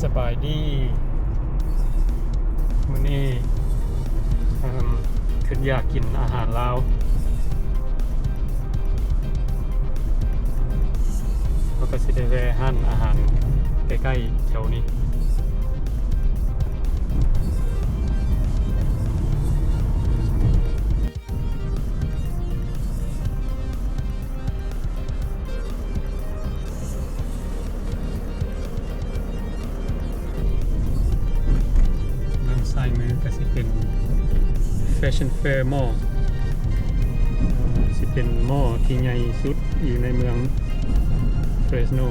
ສະບາຍດີ ມື້ນີ້ ເອີ່ມ ຄິດຢາກກິນອາຫານລາວ ເຮົາກໍຊິໄດ້ແວ່ຮ້ານອາຫານໃກ້ໆແຖວນີ້. ທາງຊ້າຍມືກໍຊິເປັນ Fashion Fair Mall ຊິເປັນມໍທີ່ໃຫຍ່ສຸດຢູ່ໃນເມືອງ Fresno.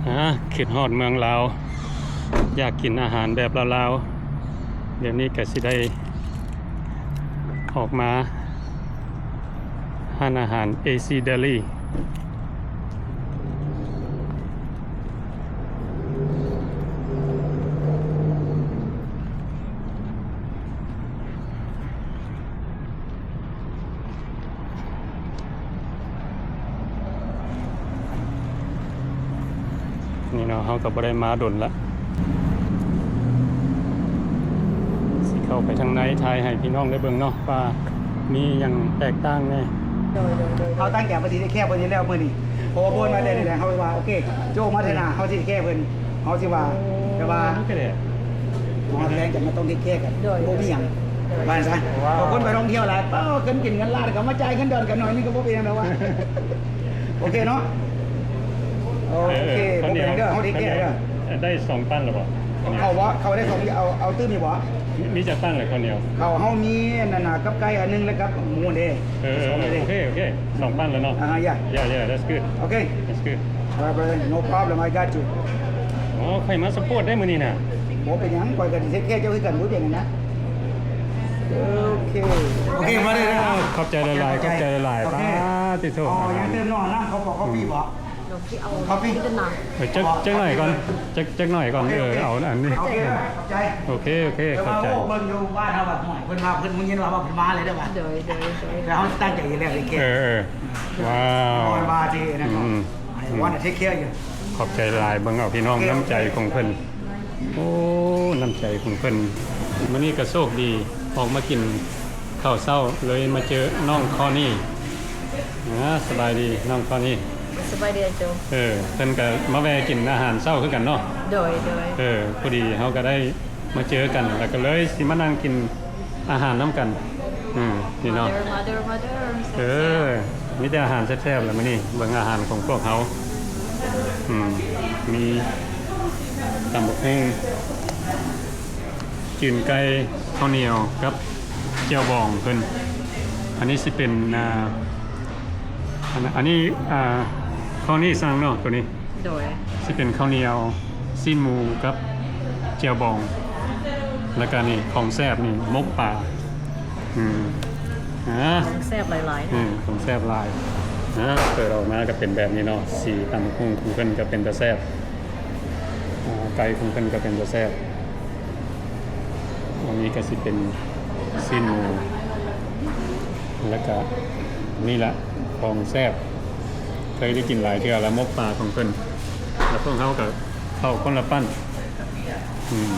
ອາ ຄິດຮອດເມືອງລາວ ຢາກກິນອາຫານແບບລາວໆ ດຽວນີ້ກະຊິໄດ້ອອກມາຮ້ານອາຫານ ເອຊີ Deli. ນີ້ເນາະ ເຮົາກໍບໍ່ໄດ້ມາດົນລະ ຊິເຂົ້າໄປທາງໃນ ຖ່າຍໃຫ້ພີ່ນ້ອງໄດ້ເບິ່ງເນາະ ວ່າມີຫຍັງແຕກຕ່າງແດ່. ໂດຍ ໂດຍ ໂດຍ ເຮົາຕັ້ງໃຈວ່າຊິເທກແຄເພິ່ນຢູ່ແລ້ວມື້ນີ້ ເພາະວ່າໂບນມາແຕ່ໃດ ເຮົາວ່າ ໂອເຄ ໂຈມາເທື່ອໜ້າ ເຮົາຊິເທກແຄເພິ່ນ ເຮົາຊິວ່າ ແຕ່ວ່າ ມັນກໍໄດ້ ຮອດແລງຈະມາຕ້ອງເທກແຄກັນ ໂດຍ ບໍ່ມີຫຍັງ ໂດຍ ວ່າຊັ້ນຊະ. ເພາະຄົນໄປທ່ອງທ່ຽວຫຼາຍ ເອີ ເພິ່ນກິນເງິນລ້ານ ກໍມາຈ່າຍເງິນດອນກັນໜ້ອຍໜຶ່ງ ກໍບໍ່ເປັນຫຍັງດອກວ່າ ໂອເຄເນາະ ໂອເຄ ເອີ ບໍ່ເປັນຫຍັງເດີ ເຮົາເທກແຄເດີ. ໄດ້ສອງປັ້ນແລ້ວບໍ່? ເຂົ້າບໍ່? ເຂົ້າໄດ້ສອງ ເອົາ ເອົາຕື່ມອີກບໍ່? ມີ ມີຈັກປັ້ນລະເຂົ້າໜຽວ? ເຂົ້າເຮົາມີອັນນັ້ນນະ ກັບໄກ່ອັນໜຶ່ງ ແລ້ວກັບໝູເດ້. ເອີ ເອີ ໂອເຄ ໂອເຄ ສອງປັ້ນແລ້ວເນາະ. ອ່າ yeah yeah yeah that's good. ໂອເຄ that's good. Alright brother, no problem, I got you. ອໍ ຂ້ອຍມາສະໂພດໄດ້ມື້ນີ້ນະ. ບໍ່ເປັນຫຍັງ ຂ້ອຍກໍຊິເທກແຄເຈົ້າຄືກັນ ບໍ່ເປັນຫຍັງນະ. ໂອເຄ ໂອເຄ brother ເດີ. ຂອບໃຈຫຼາຍໆ ຂອບໃຈຫຼາຍໆ. ໂອເຄ ປາດຕິໂທ ເອົາຫຍັງຕື່ມເນາະ ນ້ຳ coffee ບໍ່? ເຮົາຊິເອົາ coffee ເປັນນ້ຳ ເອີ ຈັກ ຈັກໜ້ອຍກ່ອນ ຈັກ ຈັກໜ້ອຍກ່ອນ. ໂອເຄ ເອີ ເອົາອັນນີ້ ໂອເຄ ຂອບໃຈ. ໂອເຄ ໂອເຄ ຂອບໃຈ. ເບິ່ງຢູ່ບ້ານເຮົາວ່າ ໂອ້ຍ ເພິ່ນວ່າ ເພິ່ນຮູ້ຍິນວ່າ ເພິ່ນມາເລີຍເດ້ວ່າ. ໂດຍ ໂດຍ ໂດຍ. ແຕ່ເຮົາຕັ້ງໃຈຢູ່ແລ້ວເດ້. ເອີ ເອີ ວ້າວ ເພິ່ນວ່າຊິນັ້ນເນາະ ອືມ I wanna take care you. ຂອບໃຈຫຼາຍ. ເບິ່ງເອົາພີ່ນ້ອງ ໂອເຄ ນ້ຳໃຈຂອງເພິ່ນ. ໂອ້ ນ້ຳໃຈຂອງເພິ່ນ. ມື້ນີ້ກໍໂຊກດີ ອອກມາກິນເຂົ້າເຊົ້າ ເລີຍມາເຈີນ້ອງຄໍນີ. ອາ ສະບາຍດີນ້ອງຄໍນີ. ສະບາຍດີອ້າຍໂຈ. ເອີ ເພິ່ນກໍມາແວ່ກິນອາຫານເຊົ້າຄືກັນເນາະ. ໂດຍ ໂດຍ. ເອີ ພໍດີເຮົາກໍໄດ້ມາເຈີກັນ ແລ້ວກໍເລີຍຊິມານັ່ງກິນ ອາຫານນຳກັນ. ອືມ ນີ້ເນາະ ມາເດີ ມາເດີ ມາເດີ. ເອີ ມີແຕ່ອາຫານແຊບໆແຫຼະມື້ນີ້. ເບິ່ງອາຫານຂອງພວກເຮົາ. ອືມ ມີຕຳບັກຫຸ່ງ ຈືນໄກ່ ເຂົ້າໜຽວ ກັບແຈ່ວບອງເພິ່ນ. ອັນນີ້ຊິເປັນ ອ່າ ອັນ ອັນນີ້ ອ່າ ເຂົ້ານີ້ສັ່ງເນາະ ໂຕນີ້. ໂດຍ ຊິເປັນເຂົ້າໜຽວ ຊີ້ນໝູກັບແຈ່ວບອງ ແລ້ວກະນີ້ຂອງແຊບນີ້ ໝົກປາ. ອືມ ອາ ຂອງແຊບຫຼາຍໆ ອືມ ຂອງແຊບຫຼາຍ. ອາ ເປີດອອກມາກະເປັນແບບນີ້ເນາະ. ສີຕຳບັກຫຸ່ງຂອງເພິ່ນກະເປັນຕາແຊບ ອາ ໄກ່ຂອງເພິ່ນກະເປັນຕາແຊບ. ອັນນີ້ກະຊິເປັນຊີ້ນໝູ ແລ້ວກະນີ້ລະ ຂອງແຊບ ເຄີຍໄດ້ກິນຫຼາຍເທື່ອລະ ໝົກປາຂອງເພິ່ນ. ແລ້ວພວກເຮົາກະເຂົ້າຄົນລະປັ້ນ. ອືມ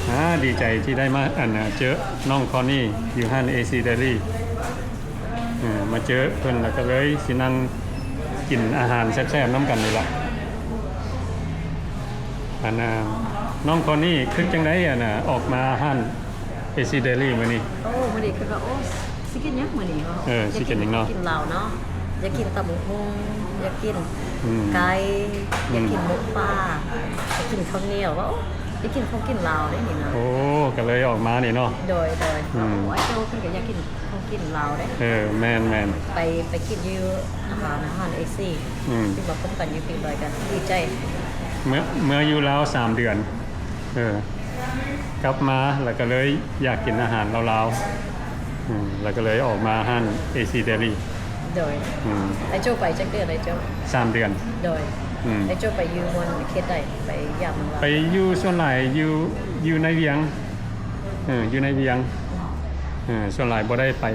ອາ ດີໃຈທີ່ໄດ້ມາ ອັນ ເຈີນ້ອງຄໍນີຢູ່ຮ້ານ ເອຊີ ເດລີ. ເອີ ມາເຈີເພິ່ນແລ້ວກໍເລີຍຊິນັ່ງກິນອາຫານແຊບໆນຳກັນນີ້ລະ. ອັນນ່າ ນ້ອງຄໍນີ ຄິດຈັ່ງໃດ ອັນນ່າ ອອກມາຮ້ານ ເອຊີ ເດລີ ມື້ນີ້? ໂອ້ ມື້ນີ້ຄືວ່າ ໂອ້ ຊິກິນຫຍັງມື້ນີ້ເນາະ? ເອີ ຊິກິນຫຍັງເນາະ? ຢາກກິນຂອງກິນລາວເນາະ ຢາກກິນຕຳບັກຫຸ່ງ ຢາກກິນ ອືມ ໄກ່ ອືມ ຢາກກິນໝົກປາ ຢາກກິນເຂົ້າໜຽວ. ວ່າ ໂອ້ ຢາກກິນຂອງກິນລາວເດ້ນີ້ນະ. ໂອ້ ກໍເລີຍອອກມານີ້ເນາະ. ໂດຍ ໂດຍ. ອືມ ໂອ້ ອ້າຍໂຈເພິ່ນກໍຢາກກິນຂອງກິນລາວເດ້. ເອີ ແມ່ນໆ ໄປ ໄປກິນຢູ່ ອາຫານ ອາຫານ ເອຊີ ອືມ ທີ່ມາພົບກັນຢູ່ປີໃໝ່ ກໍດີໃຈ. ເມື່ອ ເມື່ອຢູ່ລາວສາມເດືອນ ເອີ ກັບມາແລ້ວກໍເລີຍຢາກກິນອາຫານລາວໆ ອືມ ແລ້ວກໍເລີຍອອກມາຮ້ານ ເອຊີ ເດລີ. ໂດຍ. ອືມ ອ້າຍໂຈໄປຈັກເດືອນ ອ້າຍໂຈ? ສາມເດືອນ. ໂດຍ. ອືມ ໄອ້ໂຈ້ໄປຢູ່ບ່ອນເຂດໃດ? ໄປຢາມເມືອງລາວ ໄປຢູ່ ສ່ວນຫຼາຍຢູ່ ຢູ່ໃນວຽງ ເອີ ຢູ່ໃນວຽງ ເອີ ສ່ວນຫຼາຍບໍ່ໄດ້ໄປ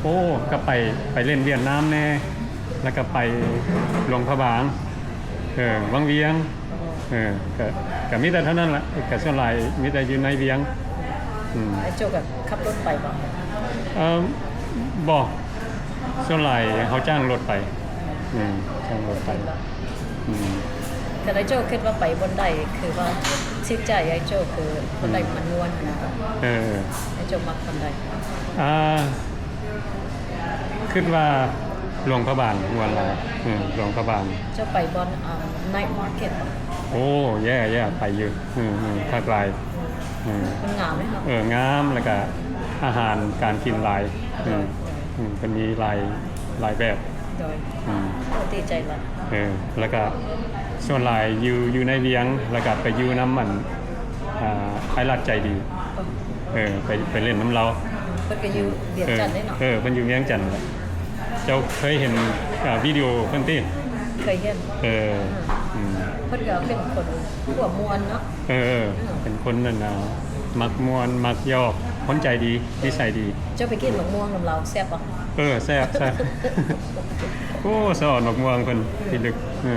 ໂອ້ ກໍໄປ ໄປຫຼິ້ນຫວຽດນາມແດ່ ແລ້ວກໍໄປຫຼວງພະບາງ ເອີ ວັງວຽງ ເອີ ກໍ ກໍມີແຕ່ເທົ່ານັ້ນລະ ກໍສ່ວນຫຼາຍມີແຕ່ຢູ່ໃນວຽງ ອືມ ໄອ້ໂຈ້ກໍຂັບລົດໄປບໍ່? ເອີ ບໍ່ ສ່ວນຫຼາຍເຮົາຈ້າງລົດໄປ ອືມ ຈ້າງລົດໄປ ອືມ ຄັນໄອ້ໂຈ້ຄິດວ່າໄປບ່ອນໃດ ຄືວ່າຖືກໃຈໄອ້ໂຈ້ ຄືບ່ອນໃດມັນມ່ວນຫັ້ນນະ ເອີ ໄອ້ໂຈ້ມັກບ່ອນໃດ? ອ່າ ຄິດວ່າຫຼວງພະບາງມ່ວນຫຼາຍ ເອີ ຫຼວງພະບາງ. ເຈົ້າໄປບ່ອນ ອ່າ night market ບໍ່? ໂອ້ yeah yeah ໄປຢູ່ ເອີ ເອີ ຄັກຫຼາຍ ເອີ ມັນງາມເດ້ເນາະ ເອີ ງາມ ແລ້ວກະອາຫານການກິນຫຼາຍ ເອີ ເອີ ເພິ່ນມີຫຼາຍ ຫຼາຍແບບ ໂດຍ ອືມ ໂອ້ ດີໃຈຫຼາຍ ເອີ ແລ້ວກະສ່ວນຫຼາຍຢູ່ ຢູ່ໃນວຽງ ແລ້ວກະໄປຢູ່ນຳ ອັນ ອ່າ ອ້າຍລັດໃຈດີ ເອີ ໄປ ໄປຫຼິ້ນນຳລາວ ເພິ່ນກໍຢູ່ວຽງຈັນເດ້ເນາະ ເອີ ເພິ່ນຢູ່ວຽງຈັນ ເຈົ້າເຄີຍເຫັນ ອ່າ ວິດີໂອເພິ່ນຕິ? ເຄີຍເຫັນ ເອີ ອືມ ເພິ່ນກໍເປັນຄົນຫົວມ່ວນເນາະ ເອີ ເປັນຄົນນັ້ນນະ ມັກມ່ວນ ມັກຢອກ ຄົນໃຈດີ ນິໄສດີ. ເຈົ້າໄປກິນໝາກມ່ວງນຳລາວແຊບບໍ່? ເອີ ແຊບ ແຊບ ໂອ້ ສະອອນໝາກມ່ວງເພິ່ນພິລຶກ ເອີ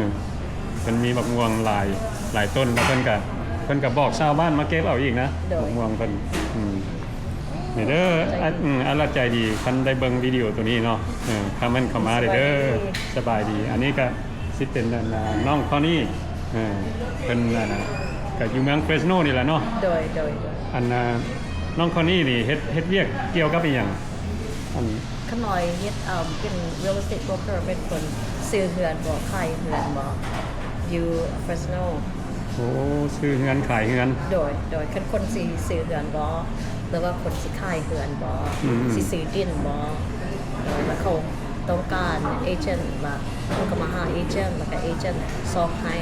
ເພິ່ນມີໝາກມ່ວງຫຼາຍ ຫຼາຍຕົ້ນ ແລ້ວເພິ່ນກະ ເພິ່ນກະບອກຊາວບ້ານມາເກັບເອົາອີກນະ ໝາກມ່ວງເພິ່ນ ອືມ ນີ້ເດີ ອາ ອາລັດໃຈດີ ຄັນໄດ້ເບິ່ງວິດີໂອໂຕນີ້ເນາະ ເອີ ຄອມເມັນເຂົ້າມາເດີ ສະບາຍດີ ສະບາຍດີ ອັນນີ້ກະຊິເປັນ ອັນ ນ້ອງຄອນນີ ເອີ ເພິ່ນ ອັນ ກະຢູ່ເມືອງເຟຣສໂນນີ້ແຫຼະເນາະ ໂດຍ ໂດຍ ໂດຍ ອັນ ນ້ອງຄອນນີນີ້ເຮັດ ເຮັດວຽກກ່ຽວກັບອີ່ຫຍັງ? ອັນ ຂ້ານ້ອຍເຮັດ ເອີ ເປັນ real estate broker ເປັນຄົນຊື້ເຮືອນບໍ ຂາຍເຮືອນບໍ ຢູ່ເຟຣສໂນ ໂອ້ ຊື້ເຮືອນຂາຍເຮືອນ ໂດຍ ໂດຍ ຄັນຄົນຊິຊື້ເຮືອນບໍ ຫຼືວ່າຄົນຊິຂາຍເຮືອນບໍ ອືມ ຊິຊື້ດິນບໍ ເອີ ແລ້ວເຂົາຕ້ອງການເອເຈັນ ວ່າເຂົາກໍມາຫາເອເຈັນ ແລ້ວກໍເອເຈັນຊອກໃຫ້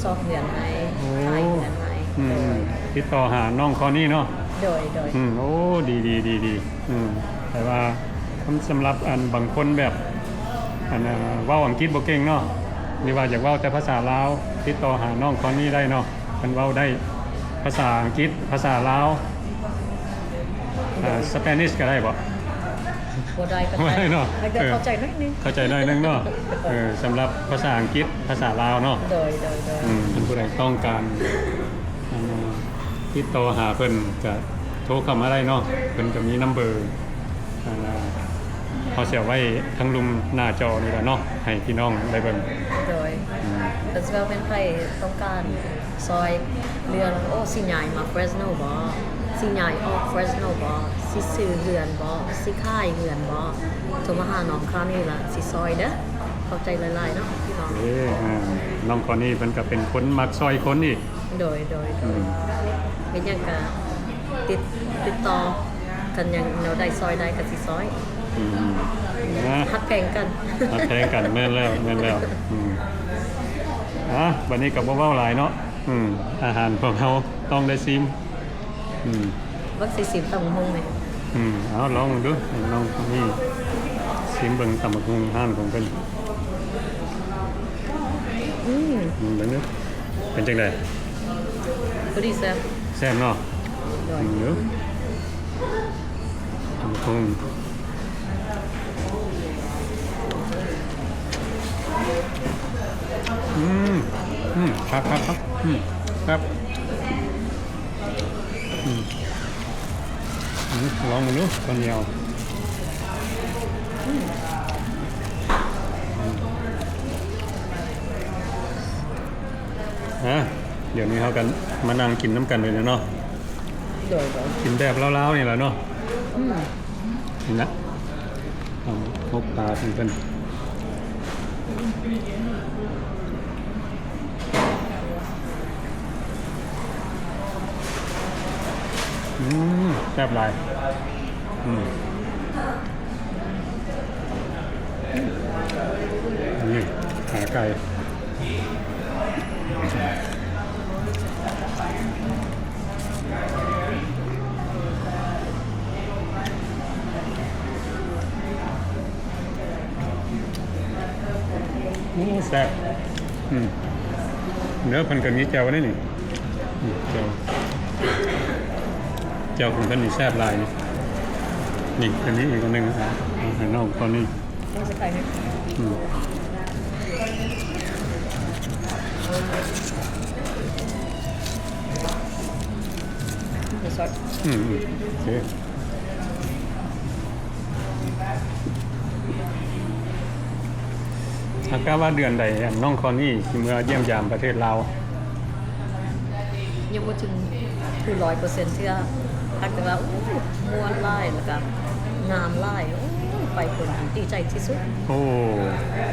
ຊອກເຮືອນໃຫ້ ໂອ້ ຂາຍເຮືອນໃຫ້ ອືມ ໂດຍ ຕິດຕໍ່ຫານ້ອງຄອນນີເນາະ ໂດຍ ໂດຍ ອືມ ໂອ້ ດີໆ ດີໆ ອືມ ແຕ່ວ່າ ສຳລັບ ອັນ ບາງຄົນແບບ ອັນ ເວົ້າອັງກິດບໍ່ເກັ່ງເນາະ ຫຼືວ່າຢາກເວົ້າແຕ່ພາສາລາວ ຕິດຕໍ່ຫານ້ອງຄອນນີໄດ້ເນາະ ເພິ່ນເວົ້າໄດ້ພາສາອັງກິດ ພາສາລາວ ອ່າ ສະເປນິດກໍໄດ້ບໍ່? ບໍ່ໄດ້ປານໃດ ບໍ່ໄດ້ເນາະ ແຕ່ ເອີ ເຂົ້າໃຈໜ້ອຍໜຶ່ງ ເຂົ້າໃຈໜ້ອຍໜຶ່ງເນາະ ເອີ ສຳລັບພາສາອັງກິດ ພາສາລາວເນາະ ໂດຍ ໂດຍ ໂດຍ ອືມ ຄັນຜູ້ໃດຕ້ອງການ ອັນ ຕິດຕໍ່ຫາເພິ່ນກະໂທເຂົ້າມາໄດ້ເນາະ ເພິ່ນກະມີນຳເບີ ອັນ ເຮົາຊິເອົາໄວ້ທາງລຸ່ມໜ້າຈໍນີ້ແຫຼະເນາະ ໃຫ້ພີ່ນ້ອງໄດ້ເບິ່ງ ໂດຍ ອືມ ເພິ່ນຊິວ່າແມ່ນໃຜຕ້ອງການຊ່ອຍເລື່ອງ ໂອ້ ຊິຍ້າຍມາເຟຣສໂນບໍ ຊິຍ້າຍອອກເຟຣສໂນບໍ ຊິຊື້ເຮືອນບໍ ຊິຂາຍເຮືອນບໍ ໂທມາຫານ້ອງຄອນນີລະ ຊິຊ່ອຍເດີ ຂອບໃຈຫຼາຍໆເນາະພີ່ນ້ອງ ເອີ ນ້ອງຄອນນີເພິ່ນກະເປັນຄົນມັກຊ່ອຍຄົນອີກ ໂດຍ ໂດຍ ໂດຍ ອືມ ເປັນຫຍັງກະຕິດ ຕິດຕໍ່ ຄັນຫຍັງແນວໃດຊ່ອຍໄດ້ກະຊິຊ່ອຍ ອືມ ນະ ຮັກແພງກັນ ຮັກແພງກັນ ແມ່ນແລ້ວ ແມ່ນແລ້ວ ອືມ ອ່າ ບັດນີ້ກະບໍ່ເວົ້າຫຼາຍເນາະ ອືມ ອາຫານຂອງເຮົາຕ້ອງໄດ້ຊີມ ອືມ ບັກຊິຊີມຕຳບັກຫຸ່ງແມ່ນ ອືມ ເອົາລອງເບິ່ງດູ ນ້ອງນີ້ຊີມເບິ່ງຕຳບັກຫຸ່ງຮ້ານຂອງເພິ່ນ ອືມ ອືມ ເບິ່ງດູ ເປັນຈັ່ງໃດ? ພໍດີແຊບ ແຊບເນາະ ໂດຍ ອືມ ຕຳບັກຫຸ່ງ ອືມ ອືມ ຄັກໆໆ ອືມ ແຊບ ອືມ ອືມ ລອງເບິ່ງດູ ເຂົ້າໜຽວ ອືມ ອ່າ ດຽວນີ້ເຮົາກັນມານັ່ງກິນນຳກັນເລີຍເນາະ ໂດຍ ໂດຍ ກິນແບບລາວໆນີ້ແຫຼະເນາະ ອືມ ນີ້ລະ ເອົາໝົກປາຂອງເພິ່ນ ອືມ ແຊບຫຼາຍ ອືມ ນີ້ ຂາໄກ່ ໂອ້ ແຊບ ອືມ ເດີ ເພິ່ນກໍມີແຈ່ວເດ້ນີ້ ອືມ ແຈ່ວ ແຈ່ວຂອງເພິ່ນນີ້ແຊບຫຼາຍນີ້ ນີ້ ເພິ່ນມີອີກອັນໜຶ່ງ ເອົາໃຫ້ນ້ອງຕອນນີ້ ອືມ ອືມ ອືມ ໂອເຄ. ຫາກວ່າເດືອນໃດ ອັນ ນ້ອງຄອນນີ້ຊິເມືອຢ້ຽມຢາມປະເທດລາວ? ຍັງບໍ່ເຖິງຄືຮ້ອຍເປີເຊັນເທື່ອ ຫາກແຕ່ວ່າ ໂອ້ ມ່ວນຫຼາຍ ແລ້ວກະງາມຫຼາຍ ໂອ້ ໄປຄົນດີໃຈທີ່ສຸດ. ໂອ້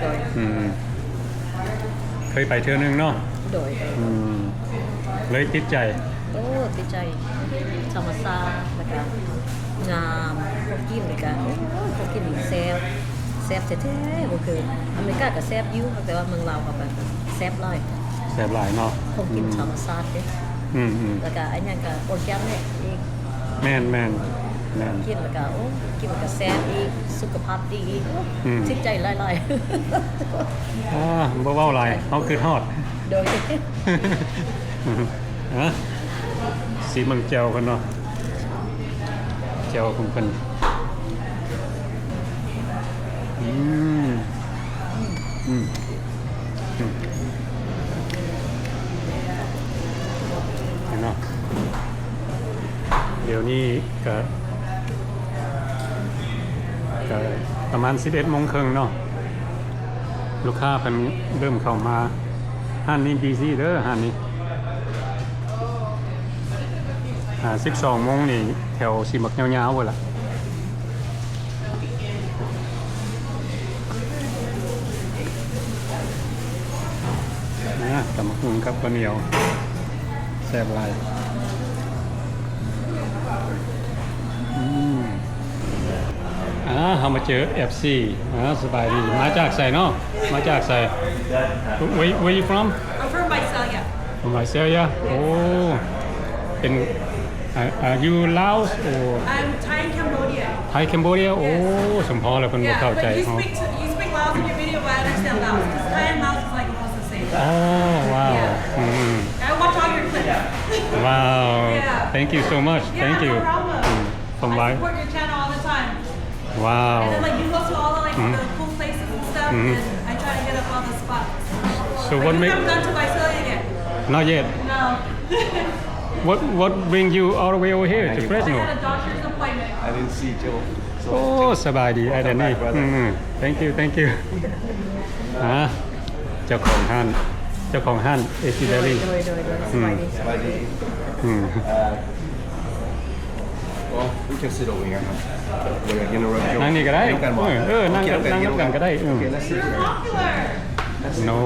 ໂດຍ ອືມ ເຄີຍໄປເທື່ອໜຶ່ງເນາະ? ໂດຍ ໂດຍ ອືມ ເລີຍຕິດໃຈ. ໂອ້ ຕິດໃຈ ທຳມະຊາດ ແລ້ວກະງາມ ຂອງກິນ ແລ້ວກະ ໂອ້ຍ ຂອງກິນນີ້ແຊບ ແຊບແທ້ໆ ບໍ່ຄື ອາເມລິກາກະແຊບຢູ່ ແຕ່ວ່າເມືອງລາວເຮົາກະແຊບຫຼາຍ ແຊບຫຼາຍເນາະ ຂອງກິນ ອືມ ທຳມະຊາດເດ້ ອືມໆ ແລ້ວກະອັນຫຍັງກະໂອແກນເນກອີກ ແມ່ນໆ ແມ່ນ ກິນແລ້ວກະ ໂອ້ ກິນແລ້ວກະແຊບອີກ ສຸຂະພາບດີອີກ ອືມ ຖືກໃຈຫຼາຍໆ. ອາ ບໍ່ເວົ້າຫຼາຍ ເຮົາຄຶດຮອດ ໂດຍ ອາ ຊີມເບິ່ງແຈ່ວເພິ່ນເນາະ ແຈ່ວຂອງເພິ່ນ ອືມ ອືມ ອືມ ເຫັນເນາະ ດຽວນີ້ກະ ກະປະມານສິບເອັດໂມງເຄິ່ງເນາະ ລູກຄ້າເພິ່ນເລີ່ມເຂົ້າມາ ຮ້ານນີ້ບີຊີເດີ ຮ້ານນີ້ ອາ ສິບສອງໂມງນີ້ແຖວຊິບັກຍາວໆພຸ້ນລະ. ອາ ຕຳບັກຫຸ່ງກັບເຂົ້າໜຽວ ແຊບຫຼາຍ ອືມ ອາ ເຮົາມາເຈີເອັຟຊີ ອາ ສະບາຍດີ ມາຈາກໃສເນາະ? ມາຈາກໃສ? Where, where you from? I'm from Visalia. From Visalia? ໂອ້ ເປັນ Are, are you Laos or? I'm Thai and Cambodia. Thai Cambodia? Yes. ໂອ້ ສົມພໍແລ້ວເພິ່ນບໍ່ເຂົ້າໃຈເຮົາ. Yeah, but you speak, you speak Laos in your video, but I understand Laos, 'cause Thai and Laos is, like, almost the same. Oh, wow. Yeah. ອືມ I watch all your clips. Wow. Yeah. Thank you so much. Yeah, thank you. No problem. ອືມ I support your channel all the time. Wow. And then, like, you go to all the, like, the cool places and stuff, and I try to hit up all the spots. So what make... Have you ever gone to Visalia yet? Not yet. No. What, what bring you all the way over here to Fresno? I had a doctor's appointment. I didn't see Joe. ໂອ້ ສະບາຍດີ ອ້າຍແດນນີ. ອືມ thank you, thank you. ອ່າ ເຈົ້າຂອງຮ້ານ ເຈົ້າຂອງຮ້ານເອຊີເດລີ. ໂດຍ ໂດຍ ໂດຍ ສະບາຍດີ ສະບາຍດີ. ອືມ Well, we can sit over here. ນັ່ງນີ້ກໍໄດ້ ນັ່ງກັນບໍ່? ເອີ ນັ່ງກັນ ນັ່ງກັນກໍໄດ້. ເອີ No.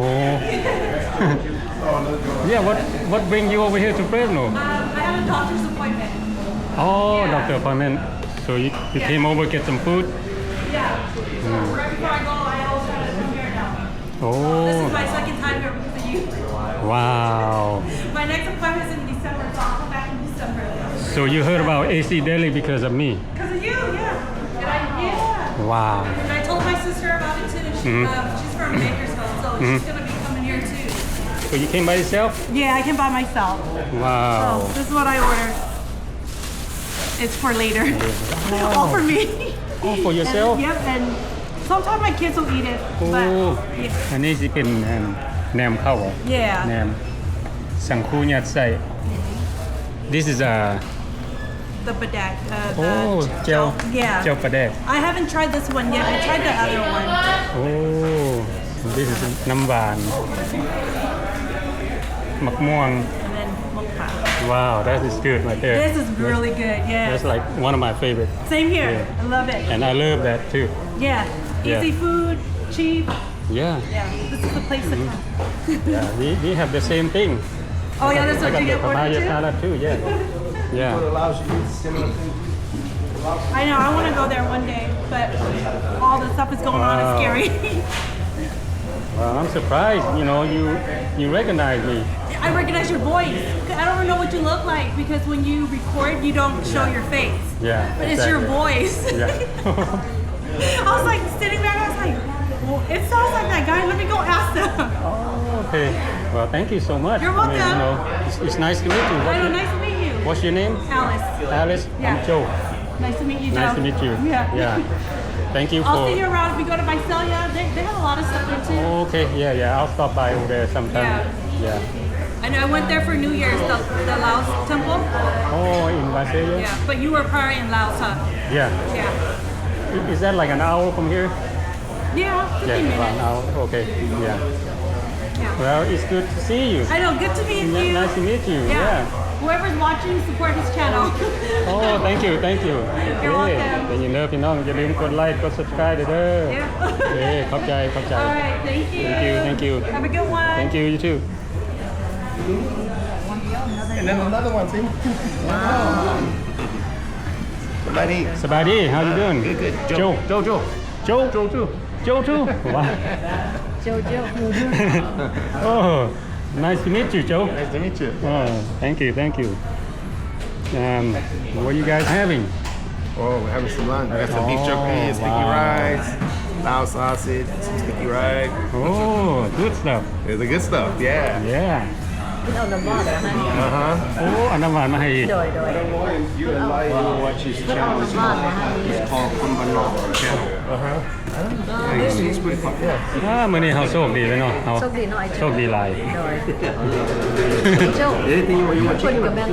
Yeah, what, what bring you over here to Fresno? Um, I have a doctor's appointment. Oh, yeah. Doctor appointment. So you, you came over get some food? Yeah. So right before I go, I always try to come here now. Oh. This is my second time here because of you. Wow. My next appointment is in December, so I'll come back in December. So you heard about AC Deli because of me? 'Cause of you, yeah. And I, yeah. Wow. And I told my sister about it too, and she, um, she's from Bakersfield, so she's gonna be coming here too. So you came by yourself? Yeah, I came by myself. Wow. So this is what I ordered. It's for later. All for me. All for yourself? Yep, and sometimes my kids will eat it, but yeah. ອັນນີ້ຊິເປັນ ອັນ ແໜມເຂົ້າ Yeah. ແໜມ ສັງຄູຍັດໄສ້. This is a The badak, uh, the ໂອ້ ແຈ່ວ yeah. ແຈ່ວປາແດກ. I haven't tried this one yet. I tried the other one. ໂອ້ This is ນ້ຳຫວານ ໝາກມ່ວງ And then mukbang. Wow, that is good right there. This is really good, yeah. That's like one of my favorite. Same here. Yeah. I love it. And I love that too. Yeah. Yeah. Easy food, cheap. Yeah. Yeah, this is the place to come. Yeah, we, we have the same thing. Oh, yeah, that's what you get ordered too? I got the papaya salad too, yeah. Yeah. What allows you to eat similar things? I know, I wanna go there one day, but all the stuff is going on, it's scary. Wow. Wow, I'm surprised, you know, you, you recognize me. I recognize your voice. I don't know what you look like because when you record, you don't show your face. Yeah, exactly. But it's your voice. Yeah. I was, like, sitting back, I was like, "Well, it sounds like that guy. Let me go ask them." Oh, okay. Well, thank you so much. You're welcome. I mean, you know, it's, it's nice to meet you. What's Hello, your, nice to meet you. What's your name? Alice. Alice. Yeah. I'm Joe. Nice to meet you, Joe. Nice to meet you. Yeah. Yeah. Thank you. I'll for see you around if we go to Visalia. They, they have a lot of stuff there too. Oh, okay. Yeah, yeah. I'll stop by over there sometime. Yeah. Yeah. I know I went there for New Year's, the, the Laos temple. Oh, in Visalia? Yeah, but you were probably in Laos, huh? Yeah. Yeah. I- Is that like an hour from here? Yeah, fifteen minutes. Yeah, one hour. Okay. Yeah. Yeah. Well, it's good to see you. I know, good to meet you. Nice to meet you. Yeah. Yeah. Whoever's watching, support his channel. Oh, thank you, thank you. You're welcome. ໄດ້ຍິນເດີພີ່ນ້ອງ, ຢ່າລືມກົດໄລກ໌ ກົດ subscribe ເດີ. Yeah. ເອີ ຂອບໃຈ ຂອບໃຈ. All right, thank you. Thank you, thank you. Have a good one. Thank you, you too. And then another one, see? Wow. ສະບາຍດີ ສະບາຍດີ. How you doing? Good, good. Joe. Joe, Joe. Joe? Joe too. Joe too? Wow. Joe, Joe. Oh, nice to meet you, Joe. Nice to meet you. Oh, thank you, thank you. Um, what are you guys having? Oh, we're having some lunch. We got some beef jerky, sticky rice, Lao sausage, some sticky rice. Oh, good stuff. It's the good stuff, yeah. Yeah. ເອົານ້ຳຫວານມາໃຫ້. ອ່າຮະ. ໂອ້ ເອົານ້ຳຫວານມາໃຫ້ອີກ. ໂດຍ ໂດຍ. I don't know if you and Lai will watch his channel. It's called, it's called Khon Ban Nong Channel. ອ່າຮະ. He's, he's pretty popular. ອ່າ ມື້ນີ້ເຮົາໂຊກດີເລີຍເນາະ ເຮົາ ໂຊກດີເນາະ ໂຊກດີຫຼາຍ. ໂດຍ. Joe, ເພິ່ນກໍແມ່ນ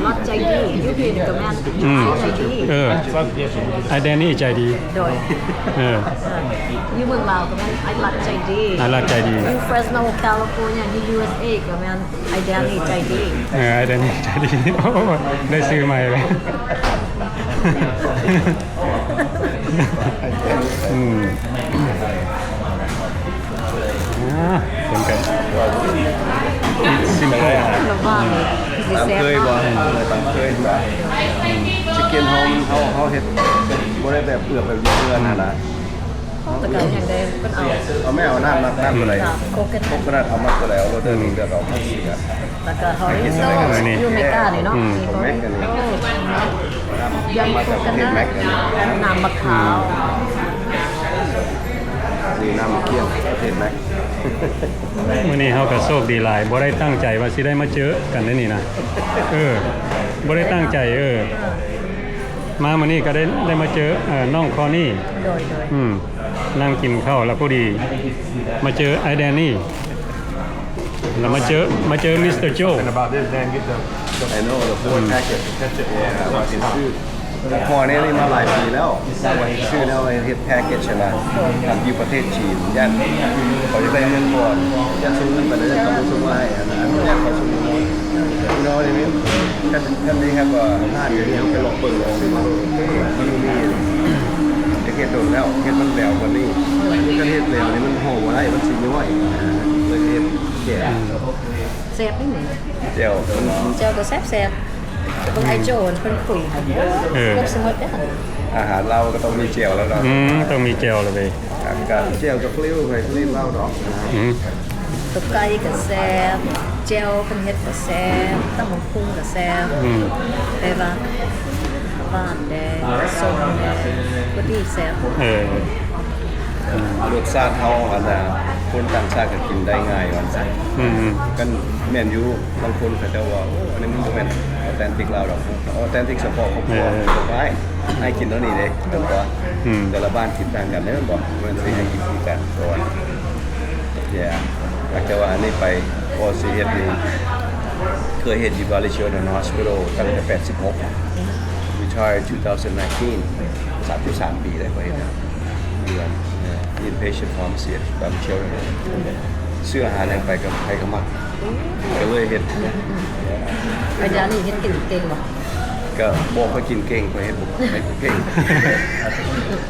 ລັດໃຈດີ ຢູ່ພີ້ກໍແມ່ນ ອືມ ໃຈດີ. ເອີ ອ້າຍແດນນີ້ໃຈດີ. ໂດຍ. ເອີ ຢູ່ເມືອງລາວກໍແມ່ນອ້າຍລັດໃຈດີ ອ້າຍລັດໃຈດີ. ຢູ່ Fresno California ຢູ່ USA ກໍແມ່ນອ້າຍແດນນີ້ໃຈດີ. ເອີ ອ້າຍແດນນີ້ໃຈດີ. ໂອ້ ໄດ້ຊື່ໃໝ່ແລ້ວ. ອືມ ອ່າ ເປັນໄປ Eat simple. ຕາມເຄີຍບໍ່? ເອີ ຕາມເຄີຍ. ອືມ ຊິກິນເຮົາ ເຮົາ ເຮົາເຮັດບໍ່ໄດ້ແບບເອືອບແບບເພື່ອນຫັ້ນນະ. ເຮົາແຕ່ກໍຍັງໄດ້ເພິ່ນເອົາ ເອົາແມ່ເອົານ້ຳ ນ້ຳ ນ້ຳຕົວໃດ? ໂຄໂຄນັດ ເອົາມາຕົວໃດ ເອົາໂລດເດີ. ອືມ ນີ້ເລືອກເອົາ ແລ້ວກໍຮອລິໂຊ ຢູ່ອາເມລິການີ້ເນາະ. ອືມ ຢຳໂຄໂຄນັດ ນ້ຳໝາກຂາວ ນີ້ນ້ຳມະຂຽມ ປະເທດແມັກ. ມື້ນີ້ເຮົາກໍໂຊກດີຫຼາຍ ບໍ່ໄດ້ຕັ້ງໃຈວ່າຊິໄດ້ມາເຈີກັນໃນນີ້ນະ. ເອີ ບໍ່ໄດ້ຕັ້ງໃຈ. ເອີ ມາມື້ນີ້ກໍໄດ້ ໄດ້ມາເຈີ ເອີ ນ້ອງຄໍນີ. ໂດຍ ໂດຍ. ອືມ ນັ່ງກິນເຂົ້າແລ້ວພໍດີມາເຈີອ້າຍແດນນີ້ ແລ້ວມາເຈີ ມາເຈີມິສເຕີໂຈ. Something about this, man. Get the, the, I know, the four packet. ອືມ Yeah, ວ່າຊິຊື້ ພໍແນວນີ້ມາຫຼາຍປີແລ້ວ ວ່າຊິຊື້ແນວເຮັດ package ຫັ້ນນະ ຢູ່ປະເທດຈີນ ຢ້ານເຂົາຈະໄດ້ເງິນກ່ອນ ຢ້ານສົ່ງເງິນໄປແລ້ວເຂົາບໍ່ສົ່ງມາໃຫ້ຫັ້ນນະ ຢ້ານເຂົາສົ່ງ You know what I mean? ຄັນ ຄັນໄດ້ຮັບວ່າຮ້ານຢູ່ນີ້ ເຮົາໄປລອງເບິ່ງເອົາ ມັນມີ ຈະເຮັດດົນແລ້ວ ເຮັດມັນແຫຼວກວ່ານີ້ ຄັນເຮັດແຫຼວນີ້ມັນຫໍ່ບໍ່ໄດ້ ມັນຊິຍ້ອຍ ເລີຍເຮັດແກ່ ແຊບນີ້ ແຈ່ວ ແຈ່ວກໍແຊບໆ ເບິ່ງໄອ້ໂຈ້ເພິ່ນຄຸຍ ເອີ ເກືອບຊິໝົດເດ້. ອາຫານລາວກໍຕ້ອງມີແຈ່ວແລ້ວເນາະ. ອືມ ຕ້ອງມີແຈ່ວແລ້ວເວີຍ. ອາກາດແຈ່ວກັບປະລິວ ໃຜປະລິວລາວດອກ. ອືມ ຕົກໄກ່ກໍແຊບ ແຈ່ວເພິ່ນເຮັດກໍແຊບ ຕຳບັກຫຸ່ງກໍແຊບ. ອືມ ແຕ່ວ່າຫວານແດ່ ສົ້ມແດ່ ພໍດີແຊບ. ເອີ ອືມ ລົດຊາດເຮົາ ອັນນ່າ ຄົນຕ່າງຊາດກໍກິນໄດ້ງ່າຍວ່າຊັ້ນ. ອືມ ກັນແມ່ນຢູ່ ບາງຄົນເຂົາເຈົ້າວ່າ ໂອ້ ອັນນີ້ມັນບໍ່ແມ່ນອໍແຕນຕິກລາວດອກ. ອໍແຕນຕິກສະເພາະຄອບຄົວ. ເອີ ໄອ້ ໄອ້ກິນເທົ່ານີ້ເດ້ ແຕ່ວ່າ ອືມ ແຕ່ລະບ້ານກິນຕ່າງກັນເດ້ ແມ່ນບໍ່? ແມ່ນຊິໃຫ້ກິນຄືກັນ ເພາະວ່າ Yeah ແຕ່ວ່າອັນນີ້ໄປ ກໍຊິເຮັດຢູ່ ເຄີຍເຮັດຢູ່ Valley Children's Hospital ຕັ້ງແຕ່ແປດສິບຫົກ Retired two thousand nineteen ສາມສິບສາມປີແລ້ວ ກໍເຮັດ ເດືອນ inpatient pharmacy ຕາມ children ຊື້ອາຫານຫຍັງໄປກໍໃຜກໍມັກ ກໍເລີຍເຮັດ. ອາຈານນີ້ເຮັດເກັ່ງບໍ່? ກໍບໍ່ຄ່ອຍກິນເກັ່ງ ຂ້ອຍເຮັດບໍ່ ເຮັດບໍ່ເກັ່ງ.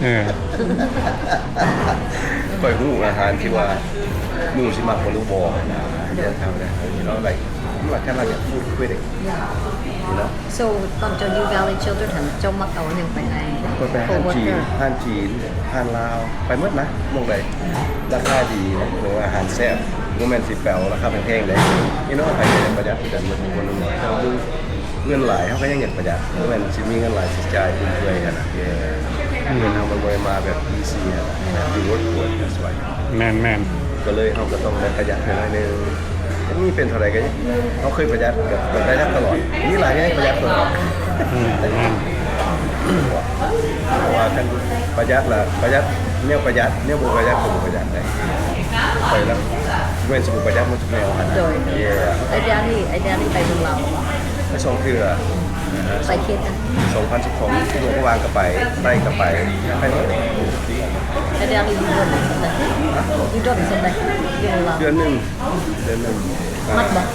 ເອີ ຂ້ອຍຮູ້ອາຫານທີ່ວ່າໝູ່ຊິມັກບໍ່ ຫຼືບໍ່ນະ. ເຮັດທຳໄດ້ you know, like, I'm like, kinda like a food critic, you know. So ຕອນເຈົ້າຢູ່ Valley Children ຫັ້ນ ເຈົ້າມັກເອົາຫຍັງໄປໃຫ້ ຂ້ອຍໄປຮ້ານຈີນ coworker? ຮ້ານຈີນ ຮ້ານລາວ ໄປໝົດນະ ໝ່ອງໃດລາຄາດີ ຫຼືວ່າອາຫານແຊບ ບໍ່ແມ່ນຊິໄປເອົາລາຄາແພງໆເດ້. ພີ່ນ້ອງໃຜກໍຢາກປະຢັດຄືກັນໝົດທຸກຄົນ ເງິນຫຼາຍເຮົາກໍຍັງຢາກປະຢັດ ບໍ່ແມ່ນຊິມີເງິນຫຼາຍຊິຈ່າຍຟຸມເຟືອຍຫັ້ນນະ. ເງິນເຮົາມັນບໍ່ໄດ້ມາແບບ easy ຫັ້ນນະ you work for it, that's why. ແມ່ນໆ ກໍເລີຍເຮົາກໍຕ້ອງໄດ້ປະຢັດໃຫ້ໜ້ອຍໜຶ່ງ. ມີເປັນເທົ່າໃດກໍເຮົາເຄີຍປະຢັດ ກໍປະຢັດຕະຫຼອດ ມີຫຼາຍກໍຍັງປະຢັດຕະຫຼອດ. ອືມ ແມ່ນ ເພາະວ່າຄັນປະຢັດລະປະຢັດ ແນວປະຢັດ ແນວບໍ່ປະຢັດກໍບໍ່ປະຢັດໄດ໋. ໄປລະແມ່ນຊິບໍ່ປະຢັດໝົດທຸກແນວຫັ້ນ. ໂດຍ ໂດຍ ເອີ ໄອເດຍນີ້ ໄອເດຍນີ້ໄປເມືອງລາວ ໄປສອງເທື່ອ. ໄປເຂດຫຍັງ? ສອງພັນສິບສອງ ຫຼວງພະບາງກໍໄປ ໄປກໍໄປ ໄປໝົດ. ໄອເດຍນີ້ຢູ່ດົນສ່ຳໃດ? ຢູ່ດົນສ່ຳໃດ? ຢູ່ເມືອງລາວ ເດືອນໜຶ່ງ ເດືອນໜຶ່ງ. ມັກບໍ່?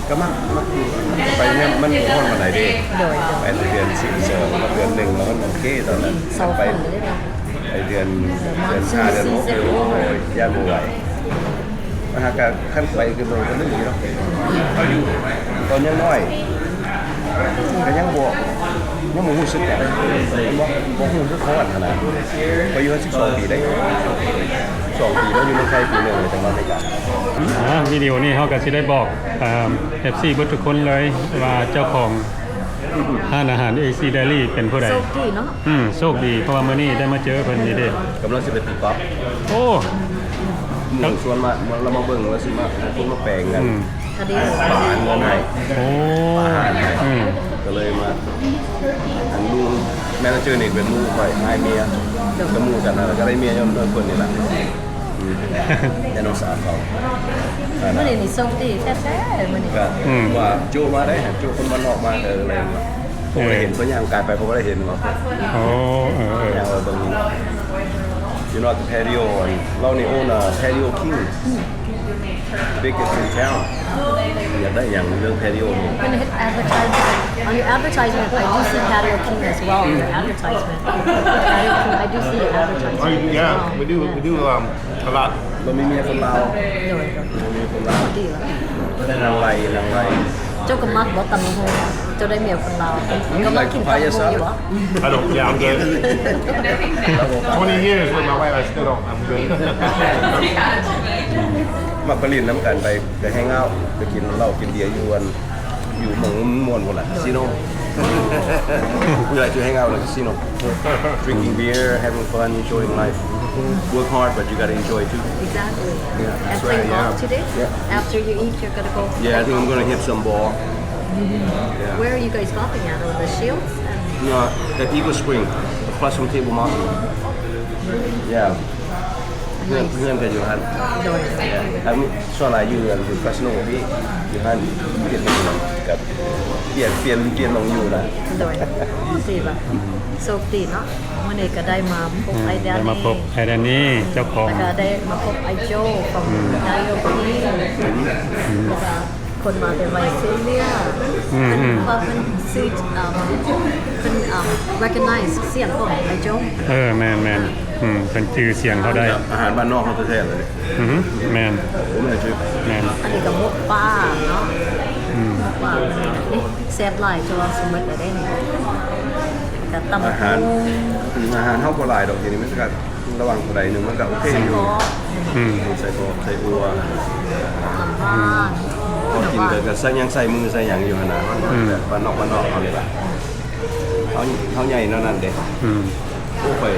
ກໍມັກ ມັກຢູ່ ໄປຍາມມັນບໍ່ຮ້ອນປານໃດເດ້. ໂດຍ ໂດຍ ໄປເດືອນສິບສອງກັບເດືອນໜຶ່ງ ແລ້ວມັນໂອເຄຕອນນັ້ນ. ອືມ ໄປ ໄປເດືອນ ເດືອນຫ້າ ເດືອນຫົກ ໂອ້ຍ ຢ້ານບໍ່ໄຫວ. ມັນຫາກະ ຄັນໄປຄືເບິ່ງ ກໍລຶ້ງຢູ່ເນາະ ເຮົາຢູ່ຕອນຍັງນ້ອຍ ກໍຍັງບໍ່ ຍັງບໍ່ຮູ້ສຶກຫຍັງ ບໍ່ ບໍ່ຮູ້ສຶກຮ້ອນຫັ້ນນະ. ຂ້ອຍຢູ່ມາສິບສອງປີໄດ໋ ສອງປີ ມາຢູ່ເມືອງໄທປີໜຶ່ງ ແລ້ວຈັ່ງມາອາເມລິກາ. ອ່າ ວິດີໂອນີ້ເຮົາກໍຊິໄດ້ບອກ ເອີ່ມ ເອັຟຊີ ເບິດທຸກຄົນເລີຍວ່າເຈົ້າຂອງຮ້ານອາຫານ ເອຊີ ເດລີ ເປັນຜູ້ໃດ. ໂຊກດີເນາະ. ອືມ ໂຊກດີ ເພາະວ່າມື້ນີ້ໄດ້ມາເຈີເພິ່ນນີ້ເດ້. ກຳລັງຊິໄປຕີກອບ. ໂອ້ ໝູ່ຊວນມາ ລາວມາເບິ່ງ ລາວຊິມາ ໃຫ້ຄົນມາແປງກັນ. ອືມ ປະຫານເງິນໃຫ້. ໂອ້ ປະຫານໃຫ້. ອືມ ກໍເລີຍມາ ອັນລຸງແມເນເຈີນີ້ເປັນໝູ່ຂ້ອຍ ອ້າຍເມຍ ກໍໝູ່ກັນ ແລ້ວກໍໄດ້ເມຍຍ້ອນເພິ່ນນີ້ລະ. ອືມ ແຕ່ນ້ອງສາວເຂົາ ມື້ນີ້ນີ້ໂຊກດີແທ້ໆ ມື້ນີ້ ກໍ ອືມ ວ່າໂຈະມາໄດ້ ໂຈະຄົນບ້ານນອກມາ ກໍເລີຍ ເອີ ບໍ່ໄດ້ເຫັນ ເພິ່ນຍ່າງກາຍໄປ ເຂົາບໍ່ໄດ້ເຫັນວ່າ. ໂອ້ ເອີໆ ຍ່າງໄປເບິ່ງ You know the patio ລາວນີ້ own a patio king, biggest in town. ຢາກໄດ້ຫຍັງເລື່ອງ patio ນີ້? When you hit advertisement, on your advertisement, I do see patio king as well on your advertisement. Patio king, I do see your advertisement. Oh, yeah, we do, we do, um, a lot. ລາວມີເມຍຄົນລາວ. ໂດຍ ເມຍຄົນລາວ. ດີລະ ນາງໄລ ນາງໄລ. ເຈົ້າກໍມັກບໍ່ຕຳບັກຫຸ່ງ? ເຈົ້າໄດ້ເມຍຄົນລາວ ກໍມັກກິນຕຳບັກຫຸ່ງຢູ່ບໍ່? I don't, yeah, I'm good. Twenty years with my wife, I still don't, I'm good. ມັກໄປຫຼິ້ນນຳກັນ ໄປ ໄປ hang out ໄປກິນເຫຼົ້າກິນເບຍຢູ່ອັນ ຢູ່ໝ່ອງມ່ວນໆ ພຸ້ນລະ ກາສິໂນ. We like to hang out at the casino, drinking beer, having fun, enjoying life. Work hard, but you gotta enjoy too. Exactly. Yeah, and play golf today. Yeah. After you eat, you're gonna go. Yeah, I think I'm gonna hit some ball. Yeah. Where are you guys golfing at? On the Shields? No, at Eagle Spring, across from Table Mountain. Yeah. ເຮືອນ ເຮືອນກໍຢູ່ຫັ້ນ. ໂດຍ ເອີ ອັນນີ້ສ່ວນຫຼາຍຢູ່ ຢູ່ກາສິໂນພີ້ ຢູ່ຫັ້ນ ປ່ຽນກັບ ປ່ຽນ ປ່ຽນ ປ່ຽນໝ່ອງຢູ່ນະ. ໂດຍ ດີລະ ໂຊກດີເນາະ ມື້ນີ້ກໍໄດ້ມາພົບ ອືມ ໄອ້ແດນນີ່ ໄດ້ມາພົບໄອ້ແດນນີ່ ເຈົ້າຂອງ ແລ້ວກໍໄດ້ມາພົບໄອ້ໂຈ້ຂອງ ອືມ ໄທໂອພີ້ ອືມ ແລ້ວກໍ ຄົນມາແຕ່ໄວເຊເລຍ ອືມ ເພິ່ນ ອືມ ວ່າເພິ່ນຊື່ ເອີ ເພິ່ນ ເອີ recognize ສຽງຂອງໄອ້ໂຈ້. ເອີ ແມ່ນໆ ອືມ ເພິ່ນຈື່ສຽງເຮົາໄດ້. ອາຫານບ້ານນອກເຮົາແທ້ໆເລີຍ. ອືຮຶ ແມ່ນ ແມ່ນ ອັນນີ້ກໍໝົກປາເນາະ. ອືມ ໝົກປາ ແຊບຫຼາຍ ຈະວ່າຊິໝົດແລ້ວເດ້ນີ້. ກໍຕຳ ອາຫານ ອືມ ອາຫານເຮົາບໍ່ຫຼາຍດອກ ດຽວນີ້ມັນກໍ ລະຫວ່າງຜູ້ໃດໜຶ່ງມັນກໍໂອເຄຢູ່. ອືມ ໃສ່ກອກ ໃສ່ອົ່ວ ນ້ຳຫວານ ເຮົາກິນກໍ ກໍໃສ່ຫຍັງ ໃສ່ມືໃສ່ຫຍັງຢູ່ຫັ້ນນະ. ອືມ ແບບບ້ານນອກ ບ້ານນອກເຮົານີ້ລະ ເຮົາ ເຮົາໃຫຍ່ແນວນັ້ນເດ້. ອືມ ໂອ້ ຂ້ອຍ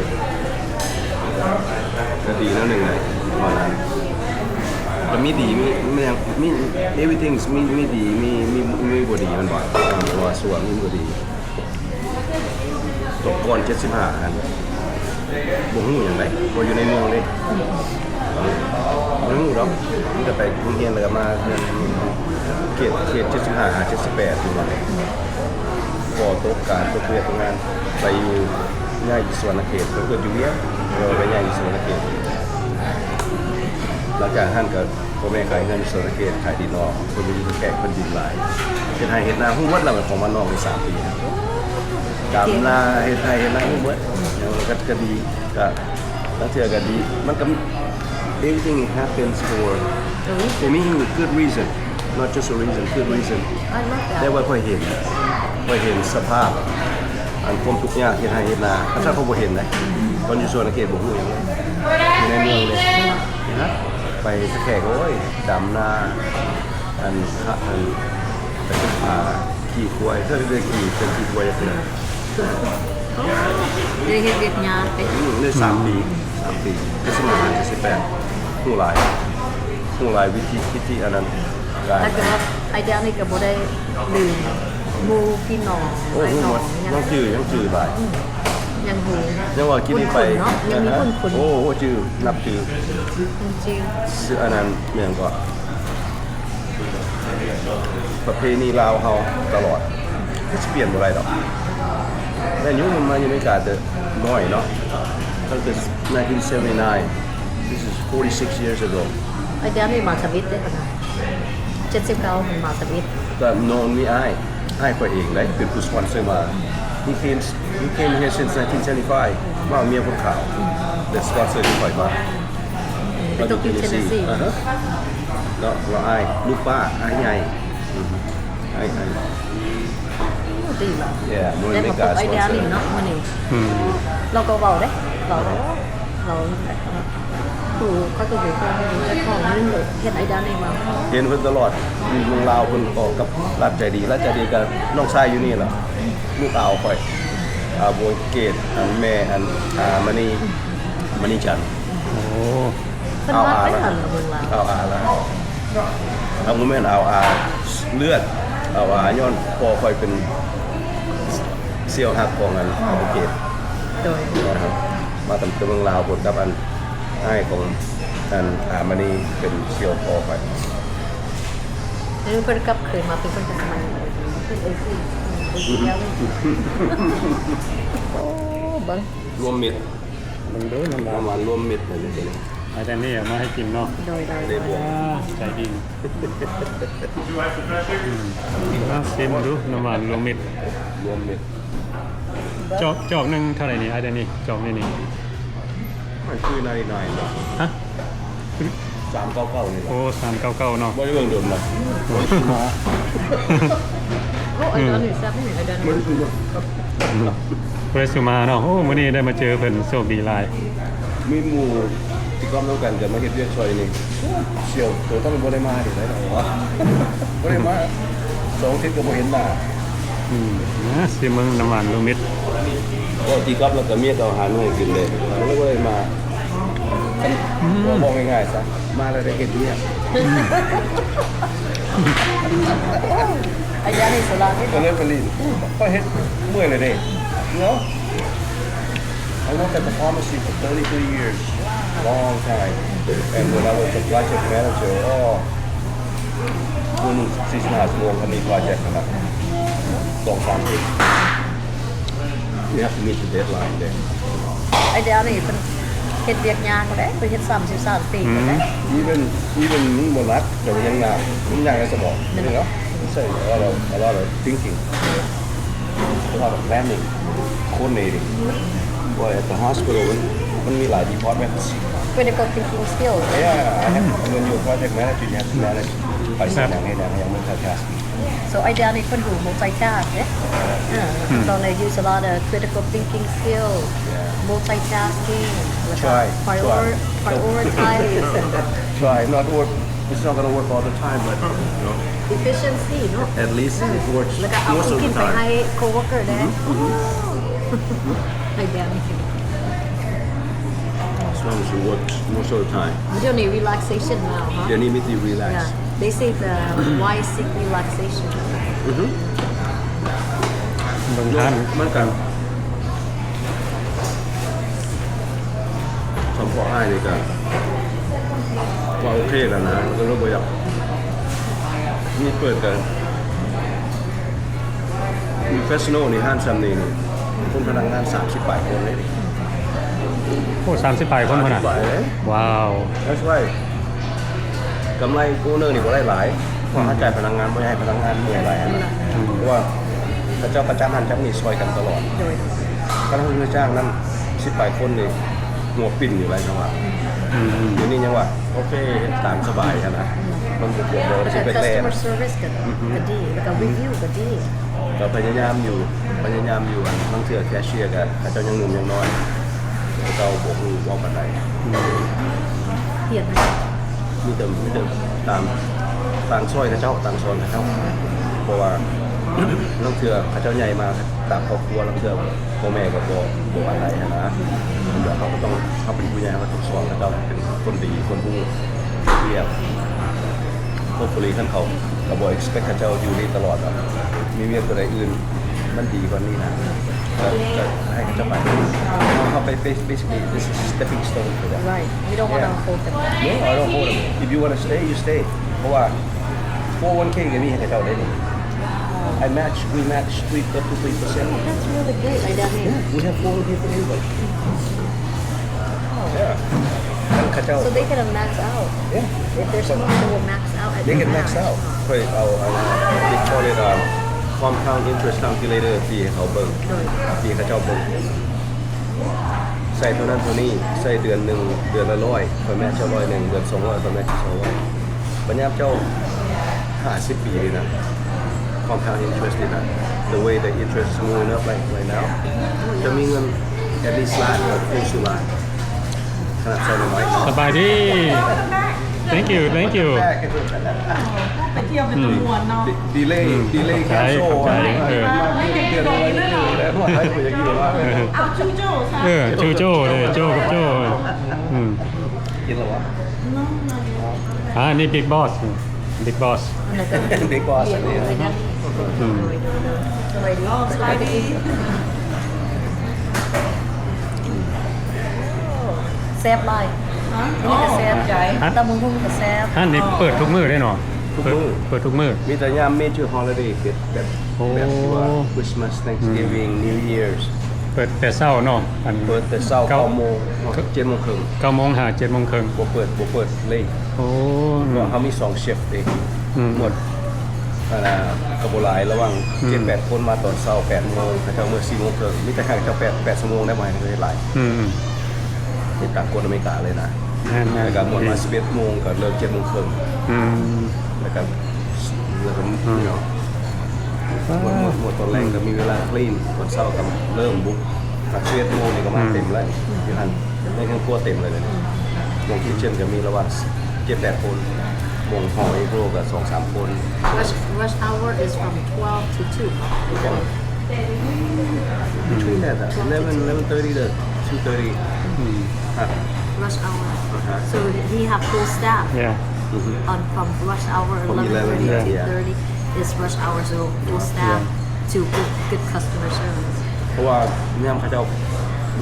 ກໍດີແນວໜຶ່ງແຫຼະ ວ່ານັ້ນ. ກໍມີດີ ມີ ມີຫຍັງ ມີ everything ມີ ມີດີ ມີ ມີ ມີບໍ່ດີ ແມ່ນບໍ່? ເພາະວ່າສ່ວນມີບໍ່ດີ ຕົກກ່ອນເຈັດສິບຫ້າຫັ້ນ ບໍ່ຮູ້ຫຍັງໃດ ບໍ່ຢູ່ໃນເມືອງເດ້ ບໍ່ຮູ້ດອກ. ມີແຕ່ໄປໂຮງຮຽນ ແລ້ວກໍມາເຮືອນ ເຂດ ເຂດເຈັດສິບຫ້າ ຫາ ເຈັດສິບແປດ ຢູ່ນັ້ນແຫຼະ. ກໍຕົກການ ຕົກວຽກຕົກງານ ໄປຢູ່ ຍ້າຍຢູ່ສະຫວັນນະເຂດ ໄປເກີດຢູ່ວຽງ ແລ້ວໄປຍ້າຍຢູ່ສະຫວັນນະເຂດ. ຫຼັງຈາກຫັ້ນກໍ ພໍ່ແມ່ຂາຍເຮືອນຢູ່ສະຫວັນນະເຂດ ຂາຍດິນອອກ ເພິ່ນໄປຢູ່ແຂກ ເພິ່ນດິນຫຼາຍ ເຮັດໄຮ່ເຮັດນາ ຮູ້ໝົດລະ ຂອງບ້ານນອກໃນສາມປີ ດຳນາ ເຮັດໄຮ່ເຮັດນາ ຮູ້ໝົດ. ແລ້ວກໍ ກໍດີ ກໍລາງເທື່ອກໍດີ ມັນກໍ everything happens for, for me, good reason, not just a reason, good reason. ແຕ່ວ່າຂ້ອຍເຫັນ ຂ້ອຍເຫັນສະພາບ ອັນຄວາມທຸກຍາກເຮັດໄຮ່ເຮັດນາ ຄັນຊັ້ນຂ້ອຍບໍ່ເຫັນເດ້. ຕອນຢູ່ສະຫວັນນະເຂດບໍ່ຮູ້ຫຍັງເລີຍ ຢູ່ໃນເມືອງເດ້ນະ. ໄປແຂກ ໂອ້ຍ ດຳນາ ອັນ ອັນ ໄປເກັບຜ້າ ຂີ່ຄວາຍ ເທື່ອເທື່ອຂີ່ ເທື່ອຂີ່ຄວາຍເທື່ອ. ໄດ້ເຮັດວຽກຍາກເດ້. ອືມ ໄດ້ສາມປີ ສາມປີ ເຈັດສິບຫ້າ ເຈັດສິບແປດ ຮູ້ຫຼາຍ ຮູ້ຫຼາຍວິທີ ວິທີອັນນັ້ນ. ກ ແຕ່ກໍ ອ້າຍແດນນີ້ກໍບໍ່ໄດ້ລືມໝູ່ພີ່ນ້ອງ ໂອ້ ອ້າຍນ້ອງ ຍັງຈື່ ຍັງຈື່ຫຼາຍ ອືມ ຍັງຮູ້ ຍັງວ່າກິນນີ້ໄປ ບຸນຄຸນເນາະ ຍັງມີບຸນຄຸນ ໂອ້ ໂອ້ ຈື່ ນັບຖື ຍັງຈື່ ຊື່ອັນນັ້ນແມ່ນກໍ ປະເພນີລາວເຮົາຕະຫຼອດ ຄືຊິປ່ຽນບໍ່ໄດ້ດອກ. ແມ່ນຢູ່ ມັນມາຢູ່ອາເມລິກາແຕ່ນ້ອຍເນາະ ຕັ້ງແຕ່ nineteen seventy-nine. This is forty-six years ago. ໄອ້ດຽວນີ້ມາທຳອິດເດ້ ເຈັດສິບເກົ້າ ມັນມາທຳອິດ ກໍນ້ອງມີອ້າຍ ອ້າຍຂ້ອຍເອງເດ້ ເປັນຜູ້ສະປອນເຊີມາ. He came, he came here since nineteen seventy-five. ວ່າເມຍຄົນຂາວ ແລະ ສະປອນເຊີມຂ້ອຍມາ. ເປັນຕົວຢູ່ Tennessee ເນາະ ວ່າອ້າຍ ລູກປ້າ ອ້າຍໃຫຍ່ ອ້າຍ ອ້າຍ ໂອ້ ດີລະ Yeah. ມວຍອາເມລິກາ ໄດ້ມາພົບອ້າຍແດນນີ້ເນາະ ມື້ນີ້ ອືມ ລາວກໍເວົ້າເດ້ ເວົ້າ ເວົ້າ ເຮົາກໍຮູ້ ຂ້ອຍກໍຮູ້ ຂ້ອຍກໍຮູ້ ແຕ່ຂອງນີ້ເຫັນອ້າຍແດນນີ້ມາ ເຫັນເພິ່ນຕະຫຼອດ ຢູ່ເມືອງລາວ ເພິ່ນກໍກັບຫຼານໃຈດີ ຫຼານໃຈດີກໍນ້ອງຊາຍຢູ່ນີ້ລະ ລູກອາວຂ້ອຍ ອາ ບົວເກດ ອັນແມ່ ອັນ ອາ ມະນີ ມະນີຈັນ ໂອ້ ເພິ່ນມັກໄປຫາເມືອງລາວ ອາວອາລະ ອາ ບໍ່ແມ່ນອາວອາເລືອດ ອາວອາຍ້ອນພໍ່ຂ້ອຍເປັນສ່ຽວຮັກຂອງອັນອາບຸເກດ ໂດຍ ມາຕັ້ງແຕ່ເມືອງລາວພຸ້ນ ກັບອັນອ້າຍຂອງອັນອາມະນີເປັນສ່ຽວພໍ່ຂ້ອຍ. ເພິ່ນກັບເຄີຍມາເປັນຄົນສະໄໝ ໂອ້ ເບິ່ງ ລວມມິດ ເບິ່ງດູນ້ຳຫວານ ນ້ຳຫວານລວມມິດເລີຍ ອັນນີ້ເອົາມາໃຫ້ກິນເນາະ ໂດຍ ໂດຍ ອ່າ ໃຈດີ ອືມ ຊິມເບິ່ງດູ ນ້ຳຫວານລວມມິດ ລວມມິດ ຈອກ ຈອກໜຶ່ງເທົ່າໃດນີ້ ອ້າຍແດນນີ້ ຈອກນີ້ນີ້ ມັນຄື ninety-nine ເນາະ ຮະ ສາມເກົ້າເກົ້ານີ້ ໂອ້ ສາມເກົ້າເກົ້າເນາະ ບໍ່ໄດ້ເບິ່ງດົນລະ ບໍ່ໄດ້ຊື້ມາ ໂອ້ ອັນນີ້ແຊບນີ້ ອັນນີ້ບໍ່ໄດ້ຊື້ມາ ບໍ່ໄດ້ຊື້ມາເນາະ ໂອ້ ມື້ນີ້ໄດ້ມາເຈີເພິ່ນ ໂຊກດີຫຼາຍ ມີໝູ່ຕິດກັບນຳກັນກໍມາເຮັດວຽກຊ່ອຍນີ້ ໂອ້ ສ່ຽວໂຕຕ້ອງບໍ່ໄດ້ມາເດ້ ບໍ່ໄດ້ມາສອງອາທິດກໍບໍ່ເຫັນໜ້າ ອືມ ຊິມເບິ່ງນ້ຳຫວານລວມມິດ ເວົ້າຕິດກັບແລ້ວກໍເມຍກໍຫາໜ່ວຍຂຶ້ນເດ້ ກໍເລີຍບໍ່ໄດ້ມາ ຄັນ ອືມ ເວົ້າງ່າຍໆຊະ ມາແລ້ວໄດ້ເຮັດວຽກ ອາຍານີ້ສະຫຼາດເດ້ ກໍເລີຍໄປຫຼິ້ນ ກໍເຮັດເມື່ອຍແລ້ວເດ້ ເນາະ. I worked at the pharmacy for thirty-three years. Long time. And when I was a project manager, oh, ມື້ໜຶ່ງສີ່ສິບຫ້າຊົ່ວໂມງ ຄັນມີໂປຣເຈັກຫັ້ນນະ ສອງສາມເດືອນ You have to meet the deadline there. ໄອດຽວນີ້ເພິ່ນເຮັດວຽກຍາກເດ້ ເພິ່ນເຮັດສາມສິບສາມປີ ອືມ ແລ້ວເດ້ Even, even ມັນບໍ່ໜັກ ແຕ່ວ່າຍັງຍາກ ມັນຍາກໃນສະໝອງ ເນາະ It's a lot of, a lot of thinking. A lot of planning, coordinating. Boy, at the hospital ມັນ ມັນມີຫຼາຍ departments. Critical thinking skills. Yeah, I have, when you're a project manager, you have to manage ໄປໃສ່ຫຍັງ ເຮັດຫຍັງ ຫຍັງ multitasking. So ໄອດຽວນີ້ເພິ່ນຮູ້ multitask ເດ້ ເອີ ອືມ So they use a lot of critical thinking skills, yeah, multitasking, ແລ້ວກໍ Try, prior-, try. prioritize. Try, not work. It's not gonna work all the time, but, you know, efficiency ເນາະ at least it works most of the time. ແລ້ວກໍເອົາເອົາກິນໄປໃຫ້ coworker ແດ່ ອືຮຶ ໄອດຽວນີ້ As long as it works most of the time. ດຽວນີ້ relaxation now, huh? ດຽວນີ້ມີແຕ່ relax. Yeah. They say the wise seek relaxation. ອືຮຶ ເບິ່ງທ່ານ ມັນກໍ ສຳເພາະອ້າຍນີ້ກໍວ່າໂອເຄແລ້ວນະ ກໍເລີຍບໍ່ຢາກມີເປີດກັນ Fresno ນີ້ ຮ້ານຊ່ຳນີ້ນີ້ ຄົນພະນັກງານສາມສິບປາຍຄົນເດ້. ໂອ້ ສາມສິບປາຍຄົນພຸ້ນນະ ສາມສິບປາຍເດ້. ວ້າວ That's why ກຳໄລ owner ນີ້ບໍ່ໄດ້ຫຼາຍ ເພາະວ່າ ອືມ ເຮົາຈ່າຍພະນັກງານ ບໍ່ຢາກໃຫ້ພະນັກງານເມື່ອຍຫຼາຍຫັ້ນນະ ອືມ ເພາະວ່າເຂົາເຈົ້າກະຈັບຫັ້ນຈັບນີ້ຊ່ອຍກັນຕະຫຼອດ. ໂດຍ ຄັນເຮົາເປັນນາຍຈ້າງນຳ ສິບປາຍຄົນນີ້ ຫົວປິ່ນຢູ່ໄດ໋ ເຂົາວ່າ ອືມ ດຽວນີ້ຍັງວ່າ ໂອເຄ ເຮັດຕາມສະບາຍຫັ້ນນະ ອືມ ມັນບໍ່ ບໍ່ ບໍ່ ແລ້ວກໍ ຊິໄປແລະ customer service ກໍ ອືຮຶ ກໍດີ ແລ້ວກໍ review ກໍດີ ກໍພະຍາຍາມຢູ່ ພະຍາຍາມຢູ່ ອັນ ລາງເທື່ອແຄເຊຍກໍ ເຂົາເຈົ້າຍັງໜຸ່ມຍັງນ້ອຍ ເຂົາເຈົ້າບໍ່ຮູ້ເວົ້າປານໃດ ອືມ ຮຽນ ມີແຕ່ ມີແຕ່ຕ່າງ ຕ່າງຊ່ອຍເຂົາເຈົ້າ ຕ່າງສອນເຂົາເຈົ້າ ເພາະວ່າລາງເທື່ອເຂົາເຈົ້າໃຫຍ່ມາຕາມຄອບຄົວ ລາງເທື່ອພໍ່ແມ່ກໍບໍ່ ບໍ່ປານໃດຫັ້ນນະ ແລ້ວເຮົາກໍຕ້ອງ ເຮົາເປັນຜູ້ໃຫຍ່ ເຮົາກໍຕ້ອງສອນເຂົາເຈົ້າໃຫ້ເປັນຄົນດີ ຄົນຮູ້ວຽກ. Hopefully ຄັນເຂົາ ກໍບໍ່ expect ເຂົາເຈົ້າຢູ່ນີ້ຕະຫຼອດດອກ. ມີວຽກຕົວໃດອື່ນມັນດີກວ່ານີ້ນະ ກໍ ກໍໃຫ້ເຂົາເຈົ້າໄປ. ເຮົາໄປ bas- basically this is a stepping stone for them. Right. We don't wanna Yeah. hold them back. No, I don't hold them. If you wanna stay, you stay. ເພາະວ່າ four oh one k ກໍມີໃຫ້ເຂົາເຈົ້າໄດ້ນີ້. I match, we match three, up to three percent. Oh, that's really good. Like that means Yeah, we have four oh one k for everybody. Yeah. ເຂົາເຈົ້າ So they can max out. Yeah. If there's more, they will max out at They can max out. ຂ້ອຍເອົາອັນ they call it um compound interest calculator ຕີໃຫ້ເຂົາເບິ່ງ ໂດຍ ຕີໃຫ້ເຂົາເຈົ້າເບິ່ງ ໃສ່ເທົ່ານັ້ນເທົ່ານີ້ ໃສ່ເດືອນໜຶ່ງ ເດືອນລະຮ້ອຍ ຂ້ອຍແມັດເຈົ້າຮ້ອຍໜຶ່ງ ເດືອນສອງຮ້ອຍ ຂ້ອຍແມັດເຈົ້າສອງຮ້ອຍ ບັດຍາມເຈົ້າ ຫ້າສິບປີນີ້ນະ compound interest ນີ້ນະ the way the interest is moving up right, right now ຈະມີເງິນ at least ລ້ານ or close to ລ້ານ ຂະໜາດໃຊ້ນ້ອຍໆເນາະ. ສະບາຍດີ. Thank you, thank you. ໄປທ່ຽວເປັນຕຳຫຼວດເນາະ delay delay cancel ເອີ ເອົາຈູໂຈ້ ເອີ ຈູໂຈ້ເດີ ໂຈ້ກັບໂຈ້ ອືມ ກິນແລ້ວຫວາ? ອ່າ ນີ້ Big Boss Big Boss Big Boss ອັນນີ້ ອືມ ສະບາຍດີ ແຊບຫຼາຍ ອັນນີ້ກໍແຊບ ຕຳບັກຫຸ່ງກໍແຊບ ຮ້ານນີ້ເປີດທຸກມື້ເດ້ເນາະ? ທຸກມື້ ເປີດທຸກມື້ ມີແຕ່ຍາມ major holiday ເປັນແບບ ໂອ້ ແບບທີ່ວ່າ Christmas Thanksgiving New Year's ເປີດແຕ່ເຊົ້າເນາະ ອັນ ເປີດແຕ່ເຊົ້າ ເກົ້າ ເກົ້າໂມງ ເຈັດໂມງເຄິ່ງ ເກົ້າໂມງຫາເຈັດໂມງເຄິ່ງ ບໍ່ເປີດ ບໍ່ເປີດເລີຍ ໂອ້ ເພາະເຮົາມີສອງ shift ເດ້ ອືມ ໝົດ ອັນນ່າ ກໍບໍ່ຫຼາຍ ລະຫວ່າງ ອືມ ເຈັດແປດຄົນມາຕອນເຊົ້າ ແປດໂມງ ເຂົາເຈົ້າເມືອສີ່ໂມງເຄິ່ງ ມີແຕ່ໃຫ້ເຂົາເຈົ້າແປດ ແປດຊົ່ວໂມງໄດ້ ບໍ່ໃຫ້ເຂົາເຮັດຫຼາຍ ອືມ ເຮັດຕາມກົດອາເມລິກາເລີຍນະ ແມ່ນໆ ແລ້ວກໍໝົດມາສິບເອັດໂມງ ກໍເລີກເຈັດໂມງເຄິ່ງ ອືມ ແລ້ວກໍ ແລ້ວກໍ ອືມ ເນາະ ໝົດ ໝົດ ໝົດຕອນແລງກໍມີເວລາ clean ຕອນເຊົ້າກໍເລີ່ມບຸກ ຫາສິບເອັດໂມງນີ້ກໍມາເຕັມແລ້ວ ຢູ່ຫັ້ນ ໃນເຮືອນຄົວເຕັມເລີຍ ໝ່ອງ kitchen ກໍມີລະຫວ່າງເຈັດແປດຄົນ ໝ່ອງຫໍເອໂກກໍສອງສາມຄົນ Rush, rush hour is from twelve to two. Between that, uh, eleven, eleven thirty to two thirty. ອືມ Rush hour. Uh-huh. So he have full staff. Yeah. Mm-hmm. On from rush hour, from eleven thirty to two thirty is rush hour, so full staff to good, good customer service. ເພາະວ່າຍາມເຂົາເຈົ້າ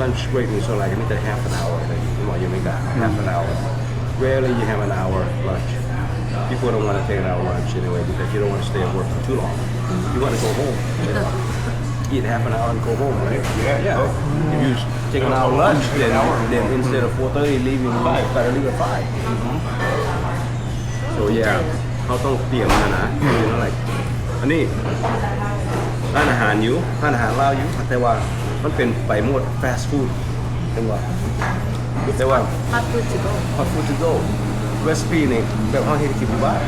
lunch break ນີ້ ສ່ວນຫຼາຍຈະມີແຕ່ half an hour ເລີຍ ເຫັນບໍ່ ຢູ່ອາເມລິກາ half an hour. Rarely you have an hour lunch. People don't wanna take an hour lunch anyway because you don't wanna stay at work for too long. You wanna go home. Eat half an hour and go home, right? Yeah. Yeah. If you take an hour lunch, then, then instead of four thirty leaving, you gotta leave at five. So yeah, ເຮົາຕ້ອງຕຽມຫັ້ນນະ you know, like ອັນນີ້ ຮ້ານອາຫານຢູ່ ຮ້ານອາຫານລາວຢູ່ ແຕ່ວ່າມັນເປັນໄປໂໝດ fast food ເຫັນບໍ່? It's ແຕ່ວ່າ hot, hot food to go. Hot food to go. Recipe ນີ້ແບບເຮົາເຮັດກິນຢູ່ບ້ານ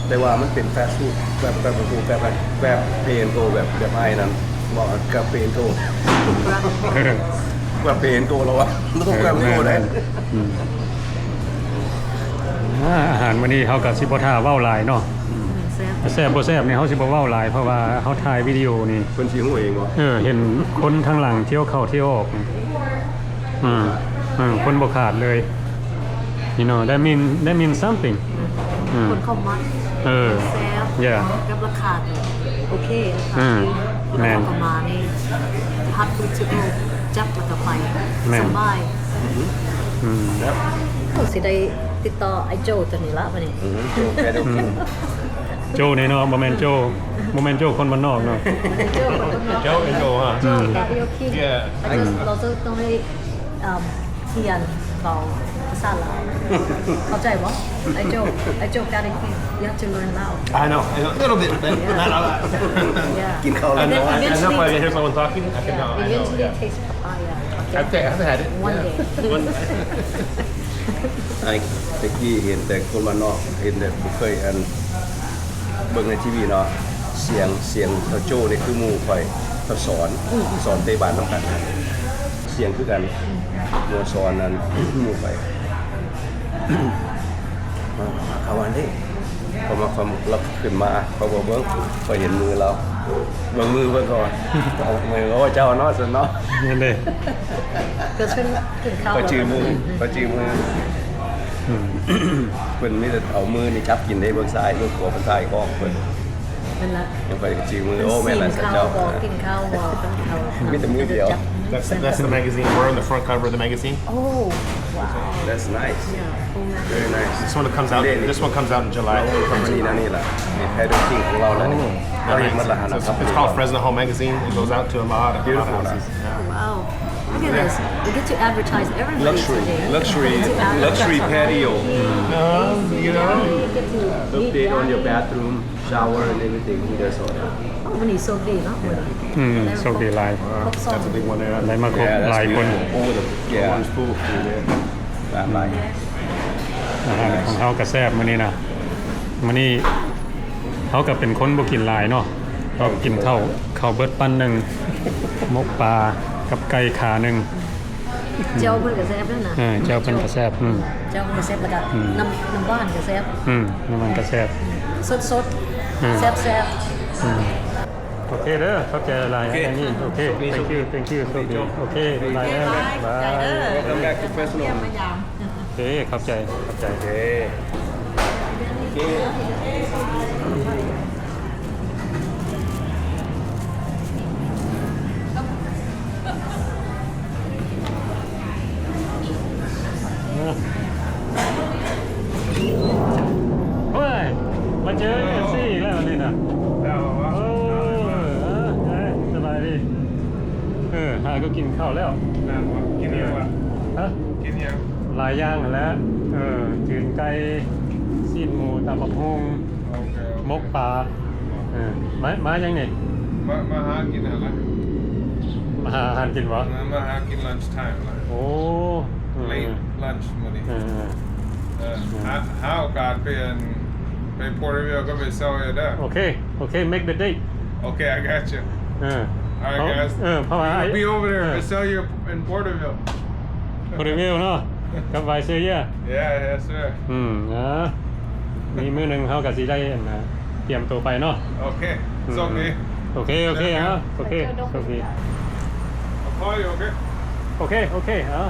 ແຕ່ວ່າມັນເປັນ fast food ແບບ ແບບ ແບບ ແບບ pay and go ແບບ ແບບອ້າຍນັ້ນ ເວົ້າ Grab pay and go. Grab pay and go ແລ້ວວ່າ ບໍ່ຕ້ອງ Grab and go ໄດ້. ອືມ ອາ ອາຫານມື້ນີ້ເຮົາກໍຊິບໍ່ຖ້າເວົ້າຫຼາຍເນາະ ອືມ ແຊບ ແຊບບໍ່ແຊບນີ້ເຮົາຊິບໍ່ເວົ້າຫຼາຍ ເພາະວ່າເຮົາຖ່າຍວິດີໂອນີ້ ເພິ່ນຊິຮູ້ເອງບໍ່? ເອີ ເຫັນຄົນທາງຫຼັງທ່ຽວເຂົ້າທ່ຽວອອກ ອືມ ອືມ ຄົນບໍ່ຂາດເລີຍ you know, that mean, that means something. ອືມ ຄົນເຂົ້າມັກ ເອີ ແຊບ yeah ກັບລາຄາກໍໂອເຄ ອືມ ແມ່ນ ເຮົາກໍມານີ້ hot food to go ຈັບແລ້ວກໍໄປ ແມ່ນ ສະບາຍ ອືມ ເຮົາຊິໄດ້ຕິດຕໍ່ໄອ້ໂຈ້ຕົວນີ້ລະບັດນີ້ ອືມ ໂຈ້ແຄດໂອເຄ ໂຈ້ນີ້ເນາະ ບໍ່ແມ່ນໂຈ້ ບໍ່ແມ່ນໂຈ້ຄົນບ້ານນອກເນາະ ໂຈ້ຄົນບ້ານນອກ Joe and Joe, huh? ໂຈ້ karaoke. Yeah. ລາວຈະ ລາວຈະຕ້ອງໄດ້ ເອີ່ມ ຮຽນເວົ້າພາສາລາວ ເຂົ້າໃຈບໍ່? ໄອ້ໂຈ້ ໄອ້ໂຈ້ karaoke, you have to learn Lao. I know, I know, a little bit, but not a lot. Yeah. ກິນເຂົ້າແລ້ວ And then ເນາະ I know if I eventually, hear someone talking, I can, yeah, I know, eventually yeah. Taste papaya. Okay. I've ta-, I've had it. One day. Yeah. One ໄອ້ ແຕ່ກີ້ເຫັນແຕ່ຄົນບ້ານນອກ ເຫັນແຕ່ບໍ່ເຄີຍ ອັນ ເບິ່ງໃນທີວີເນາະ ສຽງ ສຽງເຂົາໂຈ້ນີ້ຄືໝູ່ຂ້ອຍ ເຂົາສອນ ອືມ ສອນເຕະບານນຳກັນ ສຽງຄືກັນ ໝູ່ສອນນັ້ນ ໝູ່ຂ້ອຍ ເຂົາວ່າເດ້ ເຂົາມາ ເຂົາ ລາວຂຶ້ນມາ ເຂົາບອກເບິ່ງ ຂ້ອຍເຫັນມືລາວ ເບິ່ງມືເພິ່ນກ່ອນ ເອົາມື ໂອ້ ເຈົ້າເນາະ ຊັ້ນເນາະ ນັ້ນເດ້ ກໍເພິ່ນຂຶ້ນເຂົ້າ ຂ້ອຍຈື່ມື ຂ້ອຍຈື່ມື. ເພິ່ນມີແຕ່ເອົາມືນີ້ຈັບກິນເດ້ ເບິ່ງຊ້າຍເບິ່ງຂວາ ເພິ່ນຊ້າຍຂອງເພິ່ນ ນັ້ນລະ ຍັງໄປຈື່ມື. ໂອ້ ແມ່ນລະ ເຈົ້າ ກິນເຂົ້າບໍ່ ກິນເຂົ້າບໍ່ ມີແຕ່ມືດຽວ. That's, that's the magazine. We're on the front cover of the magazine. Oh, wow. That's nice. Yeah, cool magazine. Very nice. This one comes out, this one comes out in July. ເຮົາເອົາມານີ້ນະ ນີ້ລະ Head of King ຂອງເຮົາລະນີ້ ເຮົາເຮັດໝົດລະຫັ້ນນະ. It's called Fresno Home Magazine. It goes out to a lot of, a lot of houses. Beautiful. Wow. Look at this. We get to advertise everything today. Luxury, luxury, luxury patio. Um, you know, update on your bathroom, shower and everything. He does all that. ໂອ້ ມື້ນີ້ໂຊກດີເນາະ ມື້ນີ້ ອືມ ໂຊກດີຫຼາຍ ຄົບຊ້ອນ ໄດ້ມາຄົບຫຼາຍຄົນ. ອາຫານຂອງເຮົາກະແຊບມື້ນີ້ນະ. ມື້ນີ້ເຮົາກະເປັນຄົນບໍ່ກິນຫຼາຍເນາະ ເຮົາກິນເຂົ້າ ເຂົ້າເບິດປັ້ນໜຶ່ງ ໝົກປາກັບໄກ່ຂາໜຶ່ງ. ແຈ່ວເພິ່ນກະແຊບເດ້ນະ. ເອີ ແຈ່ວເພິ່ນກະແຊບ. ອືມ ແຈ່ວເພິ່ນກະແຊບ ແລ້ວກະ ອືມ ນ້ຳ ນ້ຳຫວານກະແຊບ. ອືມ ນ້ຳຫວານກະແຊບ ສົດໆ. ອືມ ແຊບໆ. ອືມ ໂອເຄເດີ ຂອບໃຈຫຼາຍໆ. ໂອເຄ ອັນນີ້ ໂອເຄ thank you, thank you. ໂຊກດີ ໂອເຄ ບາຍບາຍເດີ ບາຍ. Welcome back to Fresno. ໂອເຄ ຂອບໃຈ ຂອບໃຈ. ໂອເຄ ໂອເຄ. ໂອ້ຍ ມາເຈີເອັຟຊີອີກແລ້ວນີ້ນະ. ເອີ ສະບາຍດີ. ເອີ ຫາກໍກິນເຂົ້າແລ້ວ. ກິນຫຍັງລະ? ຮະ? ກິນຫຍັງ? ຫຼາຍຢ່າງຫັ້ນແຫຼະ. ເອີ ຕີນໄກ່ ຊີ້ນໝູ ຕຳບັກຫຸ່ງ ໂອເຄ ໝົກປາ. ເອີ ມາ ມາຫຍັງນີ້? ມາ ມາຫາກິນຫັ້ນລະ. ມາຫາອາຫານກິນບໍ່? ມາ ມາຫາກິນ lunch time ລະ. ໂອ້ ເອີ late lunch ມື້ນີ້. ເອີ ເອີ ຫາ ຫາໂອກາດໄປ ໄປ Porterville ກໍໄປເຊົາເດີ. ໂອເຄ ໂອເຄ make the date. Okay, I got you. ເອີ All right, guys. ເອີ ເພາະວ່າ I'll be over there. ເອີ I sell you in Porterville. Porterville ເນາະ ກັບ Visalia. Yeah, yes sir. ອືມ ນະ ມີມື້ໜຶ່ງເຮົາກະຊິໄດ້ ອັນນະ ຕຽມໂຕໄປເນາະ. ໂອເຄ ໂຊກດີ. ໂອເຄ ໂອເຄ ໂຊກດີ. I'll call you, okay? ໂອເຄ ໂອເຄ ເອົາ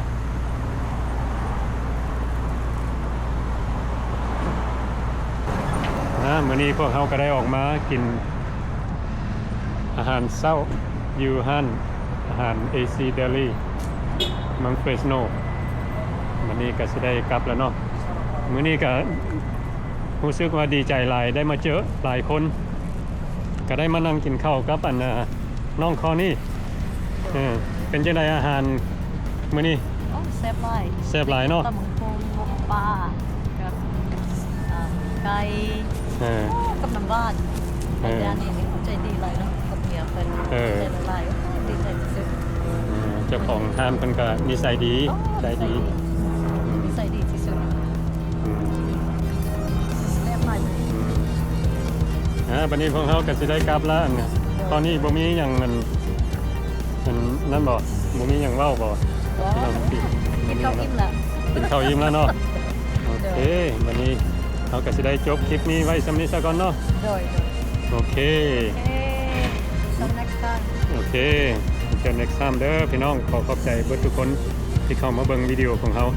ອາ ມື້ນີ້ພວກເຮົາກະໄດ້ອອກມາກິນ ອາຫານເຊົ້າຢູ່ຮ້ານອາຫານ AC Deli ເມືອງ Fresno. ມື້ນີ້ກະຊິໄດ້ກັບແລ້ວເນາະ. ມື້ນີ້ກະຮູ້ສຶກວ່າດີໃຈຫຼາຍ ໄດ້ມາເຈີຫຼາຍຄົນ ກະໄດ້ມານັ່ງກິນເຂົ້າກັບ ອັນ ນ້ອງຄໍນີ. ເອີ ເປັນຈັ່ງໃດອາຫານມື້ນີ້? ໂອ້ ແຊບຫຼາຍ ແຊບຫຼາຍເນາະ. ຕຳບັກຫຸ່ງ ໝົກປາ ກັບ ອ່າ ໄກ່ ເອີ ກັບນ້ຳຫວານ. ເອີ ອາຈານນີ້ໃຈດີຫຼາຍເນາະ ກັບເມຍເພິ່ນ. ເອີ ໃຈຫຼາຍ ໂອ້ ດີໃຈທີ່ສຸດ. ເອີ ເຈົ້າຂອງຮ້ານເພິ່ນກະນິໄສດີ ໂອ້ ໃຈດີ ນິໄສດີ ອືມ ນິໄສດີທີ່ສຸດ. ອືມ ແຊບຫຼາຍ. ອືມ ອາ ບາດນີ້ພວກເຮົາກະຊິໄດ້ກັບລະ. ໂດຍ ຕອນນີ້ບໍ່ມີຫຍັງ ອັນ ອັນນັ້ນບໍ່? ບໍ່ມີຫຍັງເວົ້າບໍ່? ບໍ່ ກິນເຂົ້າອີ່ມລະ ກິນເຂົ້າອີ່ມລະເນາະ. ໂອເຄ ບາດນີ້ເຮົາກະຊິໄດ້ຈົບຄລິບນີ້ໄວ້ສ່ຳນີ້ສາກ່ອນເນາະ. ໂດຍ ໂດຍ ໂອເຄ ໂອເຄ till next time. ໂອເຄ till next time ເດີພີ່ນ້ອງ. ຂໍຂອບໃຈເບິດທຸກຄົນທີ່ເຂົ້າມາເບິ່ງວິດີໂອຂອງເຮົາ.